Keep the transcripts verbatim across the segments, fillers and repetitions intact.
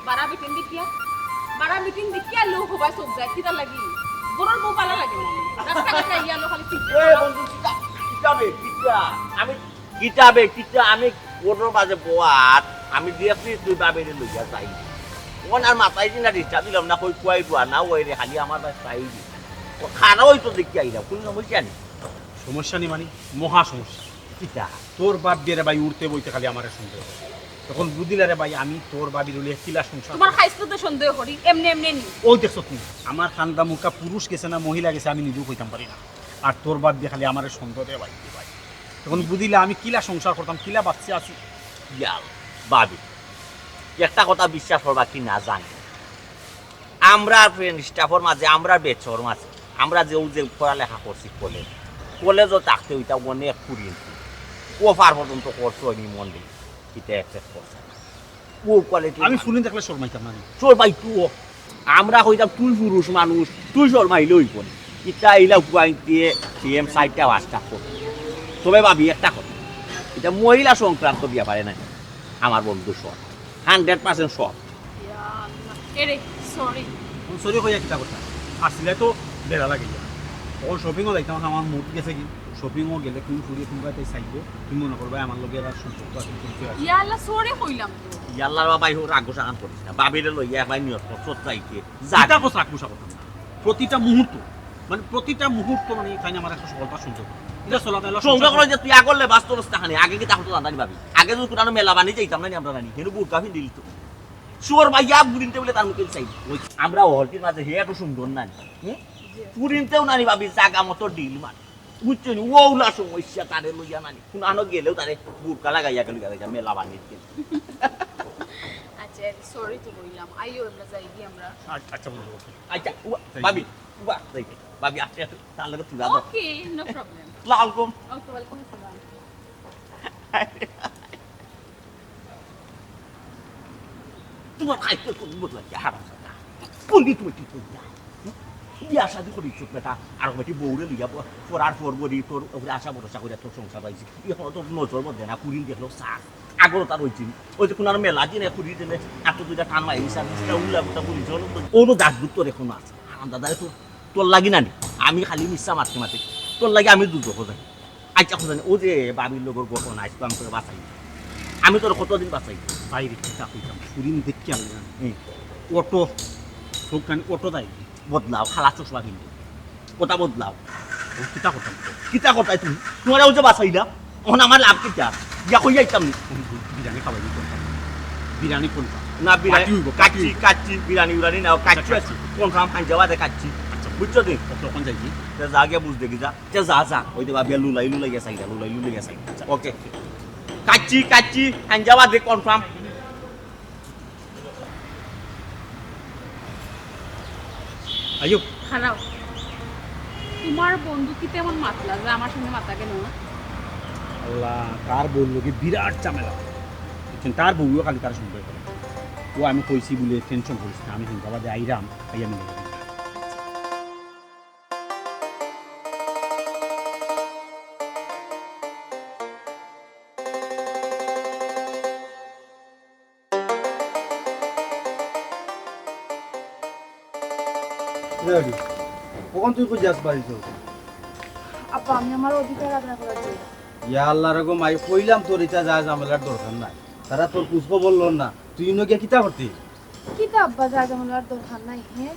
বারা বেটিন দেখিয়া, বারা বেটিন দেখিয়া লোক হবাই চোখ যায়, কিতা লাগি? ঘরর বউ বালা লাগে না। রাস্তাঘাটে আইয়া লো খালি চিৎকার। এ বন্ধু, কিতা, কিতা বে, কিতা? আমি কিতা বে, কিতা? আমি ঘরর মাঝে বওয়াত, আমি দেখছি তুই বাবিরে লইয়া যাই। অখন আর মাতাইছি না, disturb দিলাম না, কই কুয়াই বুয়া না, ওই রে, খালি আমার বাস চাই দি। ও খানা ওই তো দেখি আইলাম, কোনো সমস্যা নেই। সমস্যা নেই মানে? মহা সমস্যা। কিতা? তোর বাপ বিয়ারে ভাই উঠতে বইতে খালি আমারে সন্দেহ করে। তখন বুঝিলা রে ভাই, আমি তোর বাবির হলে কিলা সংসার তোমার খাইছলত সন্দেহ করি, এমনে এমনে নি। ওই দেখছো তুমি, আমার খান্দা মুখা পুরুষ গেছে না মহিলা গেছে আমি নিজেও কইতাম পারি না। আর তোর বাপ বিয়া খালি আমারে সন্দেহ দেয় ভাই, ভাই। তখন বুঝিলা আমি কিলা সংসার করতাম, কিলা বাচ্চা আছি। ইয়াল, ভাবি, একটা কথা বিশ্বাস করবা কি না জানি, আমরা ফ্রেন্ড স্টাফর মাঝে, আমরা বেচর মাঝে, আমরা যে ও যে পড়ালেখা করছি কলেজ, কলেজও থাকতে ওইটা অনেক পুরিন্তি, ও পার পর্যন্ত করছো নি মন দিয়ে, এটা অ্যাকসেপ্ট করছে না। ও কোয়ালিটি আমি ফুলিন দেখলে শরমাইতাম না নি। তোর ভাই তুই ও। আমরা কইতাম তুই পুরুষ মানুষ, তুই শরমাইলে হইব না। ইটা ইলা পুয়াইন্ট দিয়ে সিএম সাইডটা ওয়াশটা কর। তবে ভাবি একটা কথা, এটা মহিলা সংক্রান্ত ব্যাপারে নাই, আমার বন্ধু সব, হান্ড্রেড পার্সেন্ট সব। এরে, সরি। সরি কই একটা কথা, আসলে তো বেড়া লাগে। তখন শপিংও যাইতাম, আমার মুড গেছে কি, শপিংও গেলে তুমি ফুরিয়ে তুমি তাই চাইবো, তুমি মনে করবে আমার লগে এরা সম্পর্ক আছে, পরিচয় আছে। ইয়া আল্লাহ, সরি কইলাম তো। ইয়াল্লার বাবা, এই রাগ গোসা কাম করিস না, বাবিরে লইয়া একবার নিয়ত কর, সত্য আইতে যা। এটা কথা রাখবো কথা না। প্রতিটা মুহূর্ত, মানে প্রতিটা মুহূর্ত মানে এখানে আমার একটা সফলতা সুন্দর। এটা চলা তাহলে সঙ্গে করে যে তুই আগর লেবাস তোর স্থানে, আগে কি তাহলে জানতানি ভাবি? আগে যদি কোনো মেলা বানিয়ে যাইতাম না নি আমরা রানি, কিন্তু বুরকা ফিন দিলি তো। শুয়ার ভাই ইয়া বুড়িনতে বলে তার মুখে চাই। ওই আমরা হলটির মাঝে হে এত সুন্দর না নি। হুম? বুড়িনতেও না নি ভাবি, জাগা মতো ডিল মার। বুঝছো নি? ওলা সমস্যা তারে লইয়া না নি। কোনো আনো গেলেও তারে বুরকা লাগাইয়া গেল, গেল, মেলা বানিয়ে গেল। আচ্ছা, সরি তো কইলাম। আইও, আমরা যাই কি আমরা। আচ্ছা বন্ধু, okay। আচ্ছা, উবা, ভাবি, উবা, যাই। ভাবি, আপনি একটু তার লগে তুলা দাও। ওকে, নো প্রবলেম। আসসালামু আলাইকুম। ওকে, ওয়ালাইকুম আসসালাম। তোমার খাইতে কোন বদলা কি হারাম কথা? কোন দিন তুমি ঠিক করবে? বিয়া শাদি করি চোখ বেটা, আর বেটি বউরে লইয়া ব-, পড়ার পর বলি তোর উপরে আশা ভরসা করে তোর সংসার পাইছি। এখন তোর নজর মধ্যে না, কুড়িন দেখলো সার। আগর তার ওই চিন। ওই যে কোন আর মেলা দিনে কুড়ি দিনে এত দুইটা টান মারি সার, সেটা উল্লা গোটা বলি চলো। কোনো দাগ দুগ তোর এখনো আছে। হারাম দাদা তো তোর লাগি না নি। আমি খালি মিশা মারতে মারতে। তোর লাগি আমি দুর্যোগ হয়ে যাই। আচ্ছা, খোঁজা নেই। ও যে বাবির লগর ঘটনা, আজকে আমি তোরে বাঁচাই। আমি তোর কতদিন বাঁচাই? বাইরে কিতা কইতাম, সুদিন দেখি আমি না। হুম। অটো, সবখানে অটো দেয়। বদলাও, খালা চশমা কিন্তু। কথা বদলাও। ও কিতা কথা? কিতা কথা তুমি? তোমার ও যে বাঁচাই না? এখন আমার লাভ কিতা? ইয়া কই যাইতাম নি? বিরিয়ানি খাওয়াই দিতাম। বিরিয়ানি কোনটা? না, বিরিয়ানি। কাচ্চি হইব, কাচ্চি। কাচ্চি, কাচ্চি, বিরিয়ানি উরানি না, কাচ্চি আচ্ছা, আছে। কাচ্চি। কনফার্ম খান যাওয়া দে কাচ্চি। আচ্ছা। বুঝছো তুই? তখন যাই কি? তে যা গিয়া বুঝ দেখি যা। তে যা, যা। ওই দে ভাবিয়া লুলাই লুলাই গেছে, এটা লুলাই লুলাই গেছে। ওকে। কাচ্চি, কাচ্চি, খান যাওয়া দে কনফার্ম। আইও। খারাপ। তোমার বন্ধু কি তেমন মাতলা যে আমার সঙ্গে মাতা গেল না? আল্লাহ, তার বউর লগে বিরাট ঝামেলা। বুঝছেন, তার বউও খালি তার সন্দেহ করে। ও আমি কইছি বলে টেনশন করিস না, আমি হিংসাবাদে আইরাম, আইয়া মিলে যাবি। রেডি। কখন তুই কই যাস বাড়িত? আব্বা, আমি আমার অধিকার আদায় করার জন্য। ইয়া আল্লাহ রে গো মাই, কইলাম তোর ইটা যা ঝামেলার দরকার নাই। তারা তোর খোঁজ খবর লর না, তুই ইনো গিয়া কিতা করতে? কিতা আব্বা, যা ঝামেলার দরকার নাই, হে?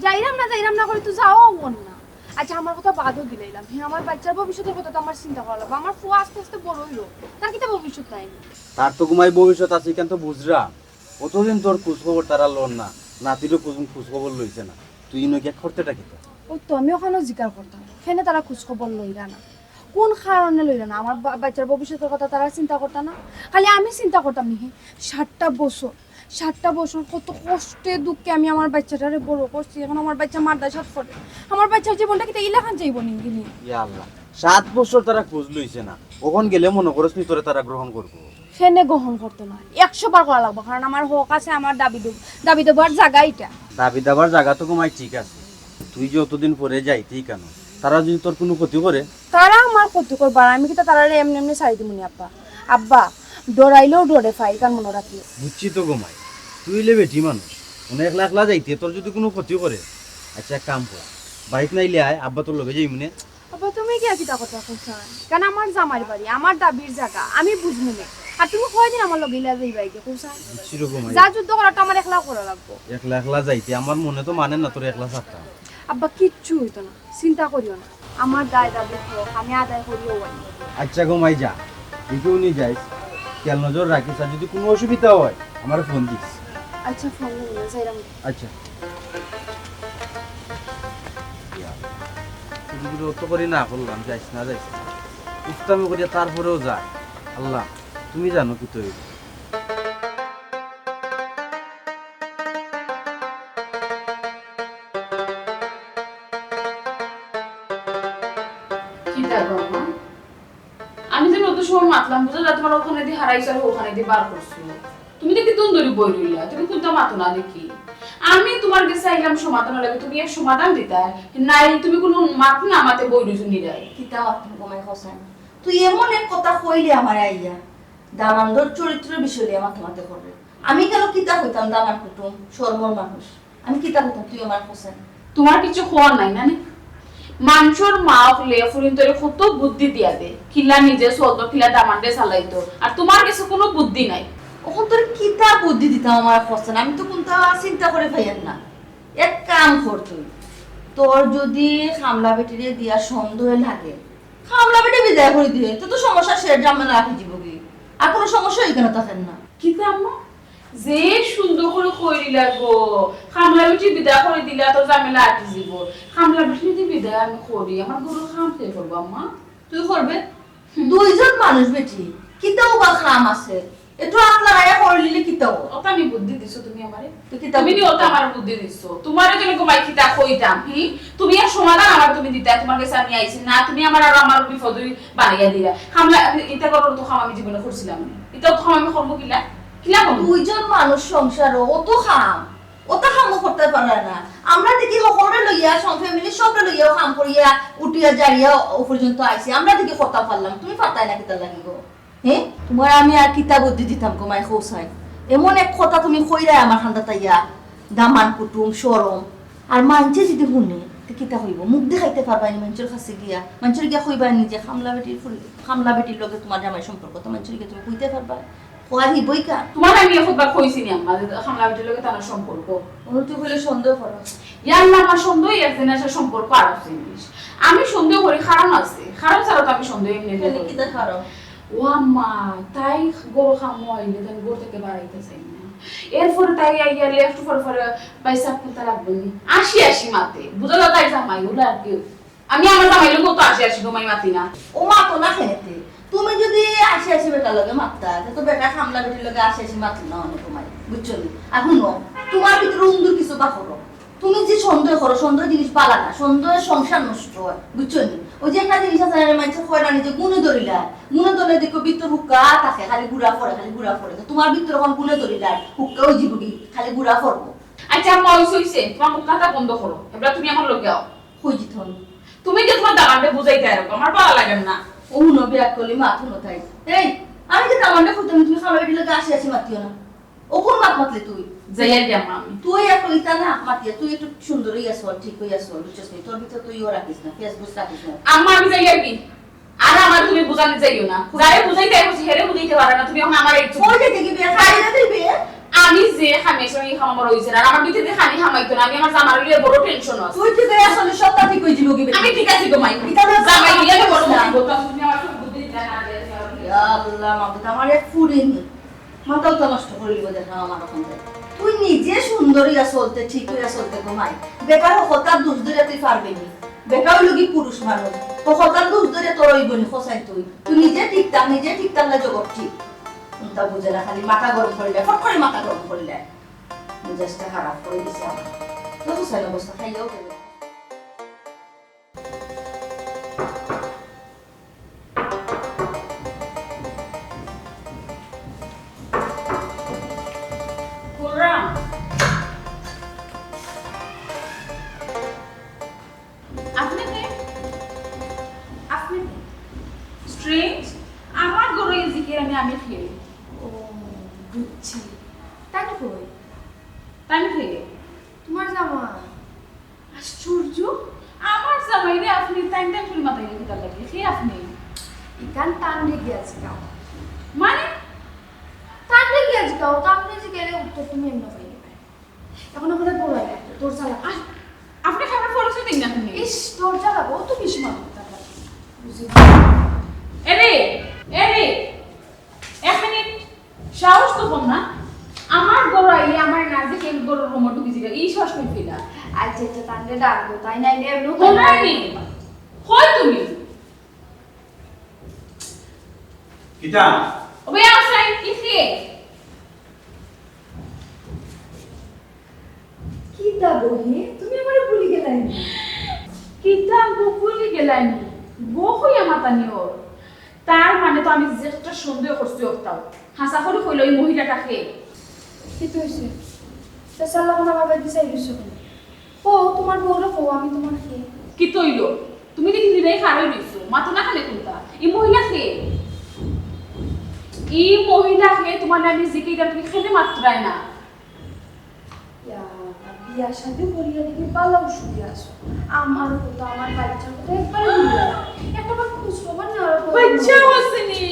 যাইরাম না, যাইরাম না করি তো যাওয়াও অর না। আচ্ছা, আমার কথা বাদও দিলাইলাম, হে, আমার বাচ্চার ভবিষ্যতের কথা তো আমার চিন্তা করা লাগবো। আমার ফুয়া আস্তে আস্তে বড় অইলো, তার কিতা ভবিষ্যৎ নাই? তার তো গো মাই ভবিষ্যৎ আছে, ইখান তো বুঝরাম। অতদিন তোর খোঁজ খবর তারা লর না, নাতিরও খোঁজ খোঁজ খবর লইছে না, তুই ইনো গিয়া করতেটা কিতা? ওই তো আমি ওখানেও জিকার করতাম, কেনে তারা খোঁজ খবর লইরা না, কোন কারণে লইরা না? আমার বা-, বাচ্চার ভবিষ্যতের কথা তারা চিন্তা করতা না? খালি আমি চিন্তা করতাম নি, হে? সাতটা বছর, সাতটা বছর কত কষ্টে দুঃখে আমি আমার বাচ্চাটারে বড় করছি, এখন আমার বাচ্চা মাদ্রাসাত পড়ে, আমার বাচ্চার জীবনটা কিতা ইলাখান যাইব নিঙ্গিনি? ইয়া আল্লাহ, সাত বছর তারা খোঁজ লইছে না, অখন গেলে মনো করস নি তোরে তারা গ্রহণ করবো? কেনে গ্রহণ করতো না, একশো বার করা লাগবো, কারণ আমার হক আছে, আমার দাবি দেব-, দাবি দেবার জাগা ইটা। দাবি দাবার জাগা তো গো মাই ঠিক আছে, তুই যে অতদিন পরে যাইতেই কেন, তারা যদি তোর কোনো ক্ষতি করে? তারা আমার ক্ষতি করবার, আমি কিতা তারারে এমনি এমনি ছাড়ি দিমু নি আব্বা? আব্বা, ডরাইলেও ডরে পাই, কান মনো রাখি। বুঝছি তো গো মাই, তুই অইলে বেটি মানুষ, মানে একলা একলা যাইতে তোর যদি কুনু ক্ষতি করে। আচ্ছা, এক কাম কর, বাইক নাইলে আয়, আব্বা তোর লগে যাইমুনে। আব্বা, তুমি কিয়া কিতা কথা কইতায়? কান আমার জামাইর বাড়ি, আমার দাবির জাগা, আমি বুঝমুনে। আর তুমি কয়দিন আমার লগে ইলা যাইবায় গি, কইতায়? বুঝছি রে গো মাই। যা যুদ্ধ করার তো আমার একলাউ করা লাগবো। একলা একলা যাইতে আমার মনে তো মানে না তোর একলা ছাড়তাম। আব্বা, কিচ্ছু অইতো না, চিন্তা করিও না। আমার দায় দাবি হক আমি আদায় করিও আইমু। আচ্ছা গো মাই, যা, ইকেউ নি যাইস, খেয়াল নজর রাখিস, আর যদি কুনু অসুবিধা হয় আমারে ফোন দিস। আচ্ছা, ফোন দিমু, যাইরাম। আচ্ছা। ইয়া, তুই যদি অত করি না করলাম, যাইস না, যাইস না। উফতামি করিয়া তারপরেও যা। আল্লাহ, তুমি জানো কিতা অইবো। কিতা গো আম্মা? আমি যে অত সময় মাতলাম, বুঝা যায় তুমার অখানেদি হারাইছো আর অখানেদি বার করছো। তুমি দেখি দুন ধরি বই রইলা, তুমি কুন্তা মাতো না দেখি। আমি তুমার গেছে আইলাম সমাধান লাগে, তুমি এক সমাধান দিতায়, নাই তুমি কুনু মাত না মাতে বই রইছো নিরায়। কিতা মাততাম গো মাই কওছাইন? তুই এমন এক কথা কইলে আমারে আইয়া, দামান্দর চরিত্রর বিষয় লইয়া মাতামাতি কররে। আমি কেনে কিতা কইতাম, দামান কুটুম, শরমর মানুষ। আমি কিতা কইতাম, তুই আমারে কওছাইন? তুমার কিচ্ছু কওয়ার নাই না নি? মানষর মা অকলে ফুরিন্তরে কত বুদ্ধি দিয়া দে, কিলা নিজে চলতো, কিলা দামান্দরে চালাইতো, আর তুমার গেছে কুনু বুদ্ধি নাই। অখন তোরে কিতা বুদ্ধি দিতাম আমারে কওছাইন, আমি তো কুন্তা চিন্তা করি পাইয়ার না। এক কাম কর তুই, তোর যদি কামলা বেটিরে দিয়া সন্দেহ লাগে, কামলা বেটি বিদায় করি দে, তো তো সমস্যা শেষ, ঝামেলা আটকি যিবোগি। আর কুনু সমস্যা অইখানো থাকের না। কিতা আম্মা? যে সুন্দর করি কই দিলা গো, কামলা বেটি বিদায় করি দিলা তো ঝামেলা আটকি যিবো। কামলা বেটি যদি বিদায় আমি করি, আমার ঘরর কাম কে করবো আম্মা? তুই করবে? হুম। দুইজন মানুষ বেটি, কিতাও বা কাম আছে, একটু আত লাগাইয়া করিলিলে কিতা অয়? অতা নি বুদ্ধি দিছো তুমি আমারে? তো কিতা তুমি নি বুদ্ধি? অতা আমারে বুদ্ধি দিছো। তুমারে যেন গো মাই কিতা কইতাম, হুম? তুমি এক সমাধান আমারে তুমি দিতায়, তুমার গেছে আমি আইছি না, তুমি আমারে আরো আমার বিপদ বানাইয়া দিলা। কামলা, ইতা করার অত কাম আমি জীবনে করছিলাম না। ইতা অত কাম আমি করমু কিলা? কিলা করমু? দুইজন মানুষ সংসারো অত কাম, অত কামও করতায় পাররায় না। আমরা দেখি হকলরে লইয়া, সব ফ্যামিলির সবরে লইয়াও কাম করিয়া, উঠিয়া, জারিয়া ও পর্যন্ত আইছি। আমরা দেখি করতাম পারলাম, তুমি পারতায় না কিতার লাগি গো? হে, তুমারে আমি আর কিতা বুদ্ধি দিতাম গো মাই কওছাইন? এমন এক কথা তুমি কইরায় আমার কান্দাত আইয়া, দামান কুটুম, শরম। আর মানষে যদি হুনে, তে কিতা কইবো? মুখ দেখাইতে পারবায় নি মানষর কাছে গিয়া? মানষরে গিয়া কইবায় নি যে কামলা বেটির ফুরি-, কামলা বেটির লগে তুমার জামাইর সম্পর্ক, তো মানষরে গিয়া তুমি কইতায় পারবায়? কওয়া দিবোই কা? তুমারে আমি একবার কইছি নি আম্মা যে কামলা বেটির লগে তান সম্পর্ক? অখন তুই কইলে সন্দেহ করো। ইয়া আল্লাহ, আমার সন্দেহ এক জিনিস আর সম্পর্ক আর এক জিনিস। আমি সন্দেহ করি, কারণ আছে। কারণ ছাড়া তো আমি সন্দেহ এমনি কেনে, করি। কিতা কারণ? ও আম্মা, তাই ঘরো কামো আইলে তাই ঘর থাকি বারাইতা চায় না। এরপরে তাই আইয়া left পরে পরে পয়সা কুন্তা লাগবো নি। আসি আসি মাতে। বুঝা যায় তাই জামাই, অলা আর কি। আমি আমার জামাইর লগে তো আসি আসি গো মাই মাতি না। ও মাতো না কেনে তে? তুমি যদি আসি আসি বেটার লগে মাততায়, তে তো বেটা কামলা বেটির লগে আসি আসি মাতলো না অনে গো মাই, বুঝছো নি? আর হুনো, তুমার ভিতরে উন্দুর কিছু বা করো। তুমি যে সন্দেহ করো, সন্দেহ জিনিস বালা না, সন্দেহে সংসার নষ্ট অয়, বুঝছো নি? ওই যে একটা জিনিস আছে না, মানষে কয় না নি যে গুণে ধরিলায়, গুণে ধরলে দেখো ভিতর হুক্কা থাকে, খালি গুড়া পড়ে, খালি গুড়া পড়ে। তো তুমার ভিতরে অখন গুণে ধরিলায়, হুক্কা অই যিবোগি, খালি গুড়া পড়বো। আচ্ছা আম্মা, অইছে, অইছে, তুমার মুখ কাটা বন্ধ করো, এবলা তুমি আমার লগে আও। কই যিতাম? তুমি যে তুমার দামান্দরে বুঝাইতায় রাখো, আমার বালা লাগের না। ও হুনো, বিয়া করলে মাত হুনো তাই। এই, আমি যে দামান্দরে কইতাম, তুমি কামলা বেটির লগে আসি আসি মাতিও না। ও কুন মাত মাতলে তুই? যাইয়ার গি আম্মা আমি। তুই একটু ইতা না মাতিয়া, তুই একটু সুন্দর অইয়া চল, ঠিক অইয়া চল, বুঝছস নি? তোর ভিতরে তুই ইও রাখিস না, ফেসবুক রাখিস না। আম্মা আমি যাইয়ার গি। আর আমারে তুমি বুঝানি যাইও না। যারে বুঝাইতায় কইছি, হেরে বুঝাইতে পারো না, তুমি অখন আমারে একটু ওই যে দেখি বিয়া খাইয়া দিবি। আমি যে খামে সঙ্গে খাম আমার অইছে না, আর আমার ভিতরে খানি খামাইতো না, আমি আমার জামাইরে লইয়া বড় tension আছে। তুই ঠিক অইয়া চল, সবতা ঠিক অই যিবোগি। আমি ঠিক আছি গো মাই। ইতা না জামাই দিয়া তো বড় না। বুদ্ধি করতাম, তুমি আমার সব বুদ্ধি দিতা না, না দিয়া ইয়া আল্লাহ, মাবুদ, আমার এক ফুরিনি। মাথাও তো নষ্ট করিলিবো দেখা আমার অখান থাকি। তুই নিজে সুন্দর অইয়া চলতে, ঠিক অইয়া চলতে গো মাই। বেটার হকলতার দোষ ধরিয়া তুই পারবে নি। বেটা অইলো গি পুরুষ মানুষ। হকলতার দোষ ধরিয়া তোর অইবো নি, কছাইন তুই। তুই নিজে ঠিক থাক, নিজে ঠিক থাকলে জগৎ ঠিক। কুন্তা বুঝে না, খালি মাথা গরম করিলে, ফট করি মাথা গরম করিলে। মেজাজটা খারাপ করি দিছে আমার। তো কছাইন অবস্থা খাইয়াও গেল। কুলরাম, আপনে কে? আপনে কে? Strange, আমার ঘরো এই জিকির আমি, আমি খেয়ে। বুঝছি। তাইন কই? তাইন কে? তোমার জামাই। আশ্চর্য, আমার জামাইরে আপনি তাইন তাইন করি মাতাইরা কিতার লাগি? কে আপনি? ইখান তানরে গিয়া জিগাও। মানে? তানরে গিয়া জিগাও, তানরে জিগাইলে উত্তর তুমি এমনে পাইবে। এখন আমাদের বলা লাগবে, দরজা লাগা। আহ, আপনি খাবার পরিচয় দিন না আপনি। ইস, দরজা লাগা, ও তো বেশি মাথা ব্যথা করে। বুঝি না। এরে, এরে, এক মিনিট, সাহস তো কম না। আমার ঘরো আইয়া আমার নাজিক এই ঘরর রুমো ঢুকি যাইবা, এই সাহস কই পাইলা? আচ্ছা, আচ্ছা, তানরে ডাক দো, তাই নাইলে এমনেও কোনায় তাই নেই। কই তুমি? কিতা? ওবে আসাই, কি কে? কিতা গো হে? তুমি আমারে ভুলি গেলায় নি? কিতা গো ভুলি গেলায় নি? গো কইয়া মাতানি ওর। তার মানে তো আমি যেটা সন্দেহ করছি ওটাও। হাছা করি কইলো, ওই মহিলাটা কে? কিতা অইছে? তে সাল্লা কোন আবার বাইদি চাই রইছো কেনে? ও, তোমার বউরে কও, আমি তোমার কে? কিতা অইলো? তুমি দেখি নিরাই খাড়াই রইছো। মাতো না কেনে কুনতা? ই মহিলা কে? ই মহিলা কে তোমারে আমি জিগাইতাম, তুমি কেনে মাতরায় না? ইয়া, বিয়া শাদি করিয়া দেখি ভালা সুখে আছো। আমার কথা, আমার বাচ্চার কথা একবারে ভুলিয়া যাও। একটা বার খোঁজ খবর নেওয়ার কথা বাচ্চাও আছে নি।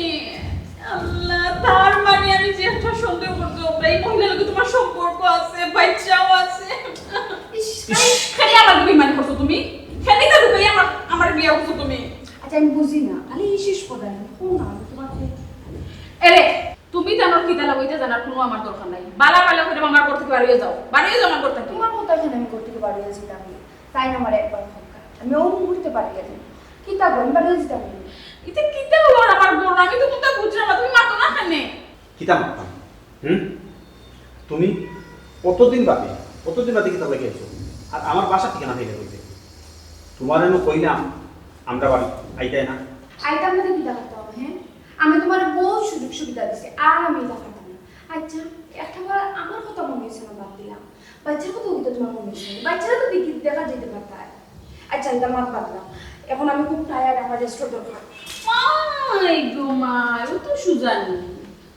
আল্লাহ, তার মানে আমি যে একটা সন্দেহ করতে হবে, এই মহিলার লগে তোমার সম্পর্ক আছে, বাচ্চাও আছে। ইস, ইস। খালি আমার লগে বেইমানি করছো তুমি, খালি তার লগে আমার, আমার বিয়া করছো তুমি। আচ্ছা, আমি বুঝি না, খালি এই শেষ কথা, আমি কোন না, আমি তোমার যে এরে, তুমি তানর কিতা লাগাইতে জানার কোনো আমার দরকার নাই। বালা বালা করে আমার ঘর থেকে বারইয়া যাও, বারইয়া যাও আমার ঘর থেকে। তোমার কথা শুনে আমি ঘর থেকে বারইয়া যেতাম না। তাই না আমার একবার হোক, আমি ও মুহূর্তে বারইয়া যাই। কিতা বল, বারইয়া যেতাম না। ইতে কিতা হলো আর আমার ঘর? আমি তো কোনটা বুঝলাম না, তুমি মাতো না কেনে? কিতা মাততাম? হুম? তুমি কতদিন বাদে, কতদিন বাদে কিতা লাগে আইছো? আর আমার বাসা ঠিকানা পাইলে কইতে? তোমারে নু কইলাম, আমরা বাড়ি আইতায় না। আইতাম না তো কিতা করতে হবে, হ্যাঁ? আমি তোমার বহুত সুযোগ সুবিধা দিছি, আর আমি ইতা পারতাম না। আচ্ছা, একটা বার আমার কথা মনে হয়েছে না, বাদ দিলাম। বাচ্চার কথা কিন্তু তোমার মনে হয়েছে না। বাচ্চারা তো দেখি, দেখা যেতে পারতায়। আচ্ছা, এটা মাত বাদ দাও। এখন আমি খুব টায়ার্ড, আমার রেস্টর দরকার। মাই গো মাই, ও তো সুজানি।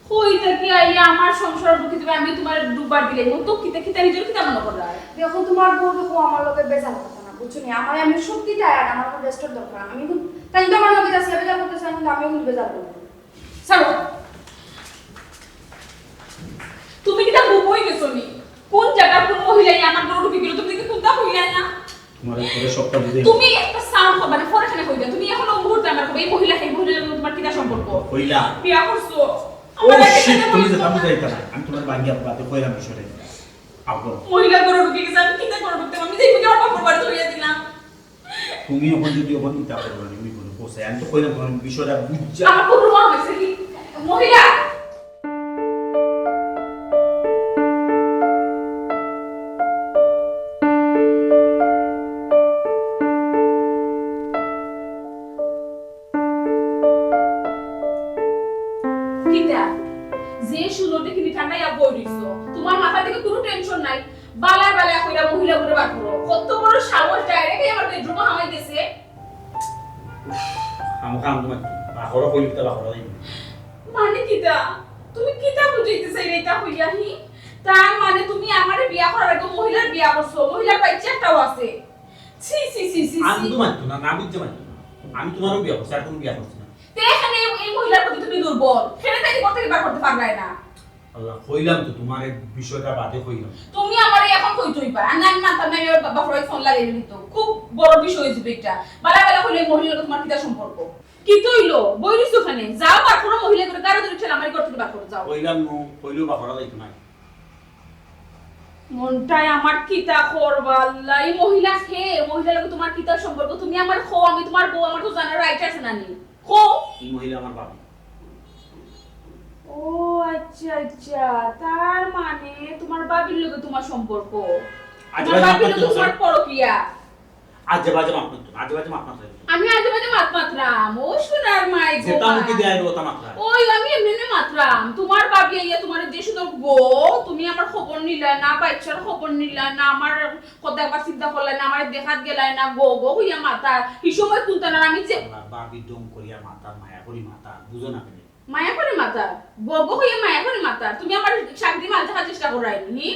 কই থাকি আইয়া আমার সংসার ঢুকি দিবে, আমি তোমার দুবার দিলে। ও তো কিতা কিতা নিজের কিতা মনে করলায়? দেখো, তোমার বউ দেখো আমার লগে বেজাল কথা না, বুঝছো নি? আমার, আমি সত্যি টায়ার্ড, আমার এখন রেস্টর দরকার। আমি এখন, তাই তো আমার লগে যাচ্ছি, বেজাল করতেছে, আমি কিন্তু, আমিও কিন্তু বেজাল করবো। ছাড়ো। তুমি কিতা বুবো অই গেছো নি? কোন জায়গার কোন মহিলা এই আমার ঘরো ঢুকি গেল? তুমি কি কোনটা কইলায় না? তোমার পরে সবটা বুঝে তুমি একটা সাউন্ড করবা না, পরে কেনে কইবা? তুমি এখন ওই মুহূর্তে আমার কইবা, এই মহিলা, এই মহিলার লগে তোমার কিতা সম্পর্ক? কইলা। বিয়া করছো? ও আমার আগে শিট, কেনে তুমি বলছো যেটা না? বুঝাইতা না, আমি তোমার ভাঙ্গিয়া বাদে কইলাম বিষয়টা কিতা। আব্বু। মহিলা ঘরো ঢুকি গেছে, আমি কিতা ঘরো ঢুকতাম? আমি যাই বুঝে আমার বাপর বাড়ি ধরিয়া দিলাম। তুমি এখন যদি এখন ইতা করো না, আমি কোনো পোষাই, আমি তো কইলাম তোমার বিষয়টা বুঝা। আমার কোনো মনে হয়েছে কি? মহিলা! কিতা? যে সুন্দর দেখি নি ঠান্ডাইয়া বই রইছো, তোমার মাথা থেকে কোনো টেনশন নাই। বালা বালা কইরা মহিলা ঘরে বার করো। কত বড় সাহস, ডাইরেক্ট আমার বেডরুমে হামাই গেছে। খামোখা আমি তোমার বাহরা কইলে তো বাহরা যাইব। মানে কিতা? তুমি কিতা বুঝাইতে চাইলে এটা কইয়া হি? তার মানে তুমি আমারে বিয়া করার আগে মহিলার বিয়া করছো, মহিলার বাচ্চা একটাও আছে। ছি, ছি, ছি, ছি, আমি ছি। তো মানতো না, না বুঝতে মানতো না। আমি তোমারও বিয়া করছি, আর কোনো বিয়া করছি না। তে এখানে এই, এই মহিলার প্রতি তুমি দুর্বল, সেটা তাই করতে বার করতে পারলায় না। আল্লাহ, কইলাম তো তোমার এই বিষয়টা বাদে কইলাম। তুমি আমারে এখন কইতে হইবা, আর না, না, তার মানে বাবা ফ্রয়েড ফোন লাগাই দিত। খুব বড় বিষয় হয়েছে এটা। বালা বালা কইলে এই মহিলার তোমার কিতা সম্পর্ক? কি তো হইলো? বই রইছো ওখানে। যাও, বার করো মহিলা করে, গাড়ি ধরে ঠেলা মারি করতে বার করো, যাও। কইলাম নু, কইলেও বাহরা যাইতো না। মনটায় আমার কিতা করবা আল্লাহ, এই মহিলা কে? মহিলা লগে তোমার কিতা সম্পর্ক? তুমি আমার খো, আমি তোমার বউ, আমার তো জানার রাইট আছে না নি? খো। এই মহিলা আমার ভাবি। ও আচ্ছা, আচ্ছা, তার মানে তোমার ভাবির লগে তোমার সম্পর্ক। আচ্ছা, তোমার ভাবির লগে তোমার পরকিয়া। আজে বাজে মাত মাততো না, আজে বাজে মাত মাতলে। আমি আজে বাজে মাত মাতরাম, ও সোনার মাই গো যেটা মুখে মাই। দেয় ওটা মাতরাম। ওই আমি এমনি এমনি মাতরাম। তোমার ভাবি আইয়া তোমার যে সুন্দর গো, তুমি আমার খবর নিলা না, বাচ্চার খবর নিলা না, আমার কথা একবার চিন্তা করলা না, আমার দেখাত গেলায় না, গো গো হইয়া মাতা। এই সময় কোনটা না আমি যে আমার ভাবি ডং করিয়া মাতার, মায়া করি মাতার, বুঝো না কেন? মায়া করে মা মাতার। বউ বউ কইয়া মায়া করি মাতার। তুমি আমার চাকরি মাল থাকার চেষ্টা করায় নি?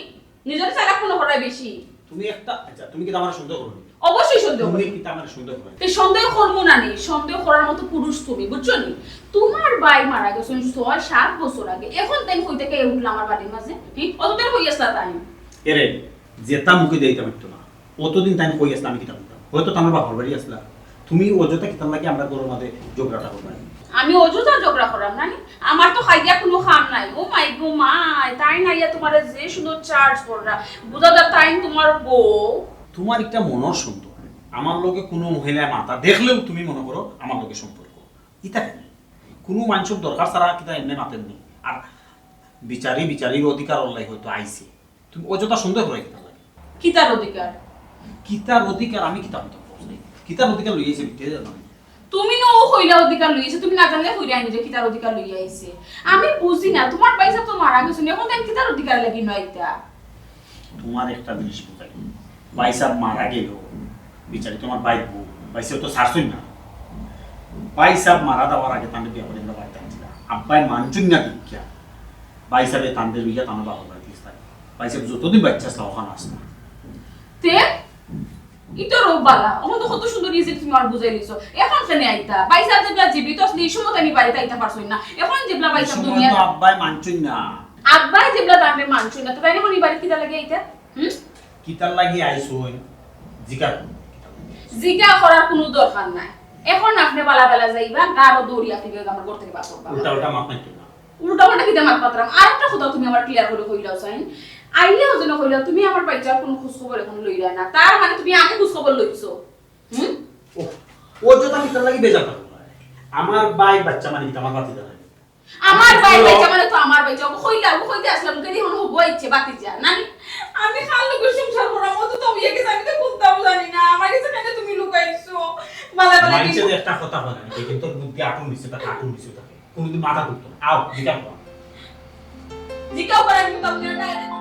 নিজরে চালাক মনে করায় বেশি। তুমি একটা, আচ্ছা, তুমি কিতা আমারে সন্দেহ করো নি? অবশ্যই সন্দেহ তুমি করি। কিতা আমারে সন্দেহ করো নি? তে সন্দেহ করমু না নি? সন্দেহ করার মতো পুরুষ তুমি, বুঝছো নি? তোমার ভাই মারা গেছইন ছয় সাত বছর আগে। এখন তাইন কই থাকি উঠলা আমার বাড়ির মাঝে? হি? অতদিন কই আছলা তাইন? এরে, যেতা মুখে দেইতাম একটু না। অতদিন তাইন কই আছলা, আমি কিতা বুঝতাম? হয়তো তান বাপর বাড়ি আছলা। তুমি অযথা কিতার লাগি আমরার ঘরর মাঝে ঝগড়াটা করবায়? আমি অযথা ঝগড়া করাম না নি? আমার তো খাইয়া কুনু কাম নাই। ও মাই গো মাই, তাইন আইয়া তোমারে যে সুন্দর charge কররা, বুঝা যায় তাইন তোমার বউ। তোমার একটা মনর সন্দেহ। আমার লগে কুনু মহিলায় মাতা দেখলেউ তুমি মনো করো আমার লগে সম্পর্ক। ইতা কেনে? কুনু মানষর দরকার ছাড়া কিতা এমনে মাতের নি? আর বিচারি বিচারির অধিকার অল্লাই হয়তো আইছে। তুমি অযথা সন্দেহ করায় কিতার লাগি? কিতার অধিকার? কিতার অধিকার আমি কিতা করতাম? কিতার অধিকার লইয়া আইছে ভিতরে জানো না? তুমি না ও কইলা অধিকার লইয়া আইছে, তুমি না জানলে কইরায় নি যে কিতার অধিকার লইয়া আইছে। আমি বুঝি না, তোমার ভাইসাব তো মারা গেছইন, এখন তাইন কিতার অধিকার লাগি না ইতা? তোমার একটা জিনিস বুঝাই, ভাইসাব মারা গেল, বিচারি তোমার ভাইর বউ, ভাইসাব তো ছাড়ছইন না। ভাইসাব মারা যাওয়ার আগে তানরে বিয়া করি আমরা বাড়িত আনছিলাম, আব্বায় মানছইন না দেখিয়া ভাইসাবে তানরে লইয়া তান বাপর বাড়িত গেছলা। ভাইসাব যতদিন বাইচ্চা আছলা অখান আছলা। তে? ইতা রও বালা, অখন তো কত সুন্দর easy তুমি আমারে বুঝাই দিছো। এখন কেনে আইতা? ভাইসাব যেবলা জীবিত আছলা, ই সময় আমি বাড়িত আইতা পারছইন না। এখন যেবলা ই ভাইসাব সময় দুনিয়া তো আব্বায় মানছইন না। আব্বায় যেবলা তানরে মানছইন না, তো তাইন এখন ই বাড়িত কিতার লাগি আইতা? হুম? কিতার লাগি আইছইন? জিকার। জিকার করার কুনু দরকার নাই। এখন আপনে বালা বালা যাইবা, গাড়ো দৌড়িয়া ফিরে আমার ঘর থাকি বার করবা। উল্টা উল্টা মাত নাই তো না। উল্টা পাল্টা কিতা মাত মাতরাম? আর একটা কথা তুমি আমারে clear করি কইলাও চাইন। আইলেও যেন কইলাও, তুমি আমার বাইচ্চার কুনু খোঁজ খবর এখন লইরায় না। তার মানে তুমি আগে খোঁজ খবর লইছো। হুম? ও, ও যেটা কিতার লাগি বেজার করো না। আমার ভাই বাইচ্চা মানে কিতা আমার ভাতিজা নায়? আমার ভাই বাইচ্চা মানে তো আমার বাইচ্চা। ও কইলা, ও কইতে আছলাম, কেন এখন হবো আইছে ভাতিজা? নানি? আমি কার লগে সংসার করাম, ও তো তবে গেছে, আমি তো কুন্তাও জানি না। আমার গেছে কেন তুমি লুকাইছো? বালা বালা মানষে কিন্তু একটা কথা বলে না, কিন্তু বুদ্ধি আটুর নিচে থাকে, আটুর নিচে থাকে। কোনোদিন মাথা তুলতো না। আও, জিকাও করো। জিকাও করার কিন্তু আপনি direct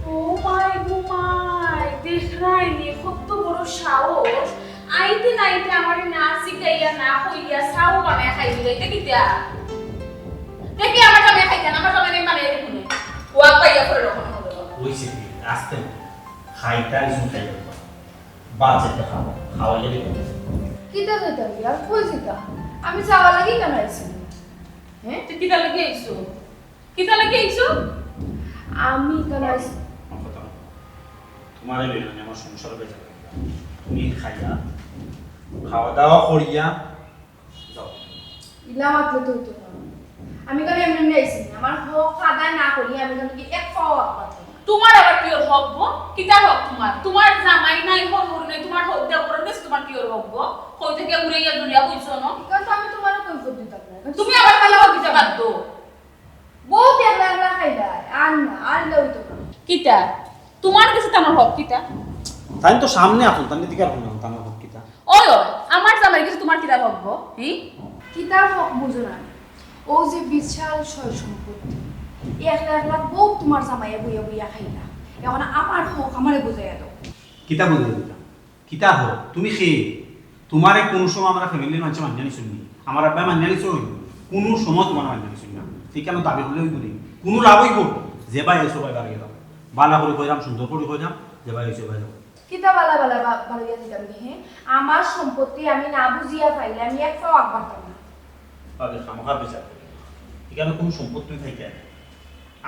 ও মাই গো মাই, দেখরায়নি কত বড় সাহস। আইতে না আইতে আমারে না জিগাইয়া না কইয়া চা বানাইয়া খাই দিলা। ইটা কিতা? দেখি আমার জামাই খাইতা না, আমার জামাই আমি বানাইয়া দিমু নে। ও আব্বা ইয়া করে রকম হলো। ওই সে আস্তে খাইতা কিছু খাইতা। বাজে তো খাওয়া, খাওয়া গেলে কিতা কইতাম ইয়ার, কই যেতাম? আমি যাওয়ার লাগি কেন আইছি? হ্যাঁ? তুই কিতা লাগি আইছো? কিতা লাগি আইছো? আমি কেন আইছি? আমার কথা না। তোমার এই বেরোনি আমার সংসার হয়ে যাবে। তুমি খাইয়া, খাওয়া দাওয়া করিয়া যাও। ইলা মাতলে তো হইতো না। আমি কেন এমনি এমনি আইছি না। আমার হক আদায় না করি আমি কেন কি এক পাও আগাম বাড়তাম না। তোমার আবার কিওর হক গো? কিতার হক তোমার? তোমার জামাই নাই, হনুর নাই, তোমার হক দেওয়ার গেছে, তোমার কিওর হক গো? কই থেকে উড়াইয়া দুলিয়া বইছো না? এখন তো আমি তোমারও কৈফত দিতাম না। এখন তুমি আবার পালা হক দিতে বাধ্য। বউ তো একলা একলা খাইলা, আর না, আর ইলা হইতো না। কিতা? তোমার গেছে তানর হক কিতা? তাই তো সামনে আসুন, তাই দিকে রাখুন না, তানর হক কিতা? ওই, ওই, আমার জামাইর গেছে তোমার কিতার হক গো? হি? কিতার হক বুঝো না? ও যে বিশাল সয় সম্পত্তি, একলা একলা বউ তোমার জামাইয়ে বইয়া বইয়া খাইলা। এখন আমার হক আমারে বুঝাইয়া দাও। কিতা বুঝাই দিতাম? কিতা হক? তুমি কে? তোমারে কোনো সময় আমরা ফ্যামিলির মানুষে মানিয়া নিছইন নি? আমার আব্বায় মানিয়া নিছইন? কোনো সময় তোমার মানিয়া নিছইন না। ঠিক কেন দাবি করলে হইব নি? কোনো লাভ হইব? যে ভাই আইছো ভাই বাড়িয়ে দাও। বালা করে কইরাম, সুন্দর করে কইরাম, যে ভাই আইছো ভাই যাও। কিতা বালা বালা বা-, বাড়িয়ে দিতাম নি, হে? আমার সম্পত্তি আমি না বুঝিয়া পাইলে আমি এক পাও আগ বাড়তাম না। তবে খামোখা বিচার করি। এখানে কোনো সম্পত্তি থাইতে না।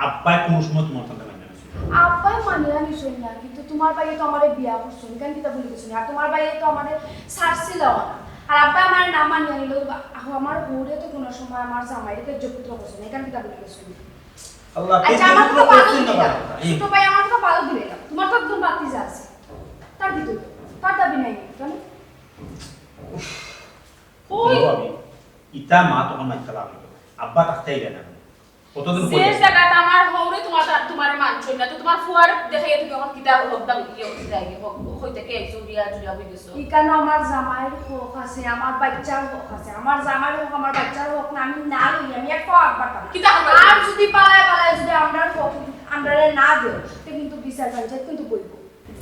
আব্বায় কোনো সময় তোমার কথা মানিয়া নিছইন না। আব্বায় মানিয়া নিছইন না, কিন্তু তোমার ভাইয়ে তো আমারে বিয়া করছইন, ইখান কিতা ভুলি গেছো নি? আর তোমার ভাইয়ে তো আমারে ছাড়ছিলাও না। আর আব্বায় আমারে না মানিয়া নিল, আহ, আমার বউরে তো কোনো সময় আমার জামাইরে ত্যায্য পুত্র করছইন, ইখান কিতা ভুলি গেছো নি? আল্লাহ, আচ্ছা, আমার তো ভালো দিলে না। ছোট ভাই আমার তো ভালো দিলে না। তোমার তো একজন ভাতিজা আছে। তার দিতে তো, তার দাবি নাই, কেন? ওই। ইতা মা তখন মাইকা লাভ হইল। আব্বা থাকতে আইলা না। কতদিন যে কইলে? জাগাত আমার হউরে তোমার, তোমার মানছইন না, তো তোমার ফুয়ার দেখাইয়া তুমি অখন কিতা হক দাম ইয়ে হইতে যাই, হক হইতে কে আইছো, বিয়া জুড়িয়া হই গেছো। ইকানো আমার জামাইর হক আছে, আমার বাচ্চার হক আছে। আমার জামাইর হক, আমার বাচ্চার হক না, আমি না লই, আমি এক পাও আগবাড়তাম না। কিতা করবা? আর যদি পালায় পালায় যদি আমরার হক, আমরারে না দেয়, তে কিন্তু বিচার পঞ্চায়েত কিন্তু বইব।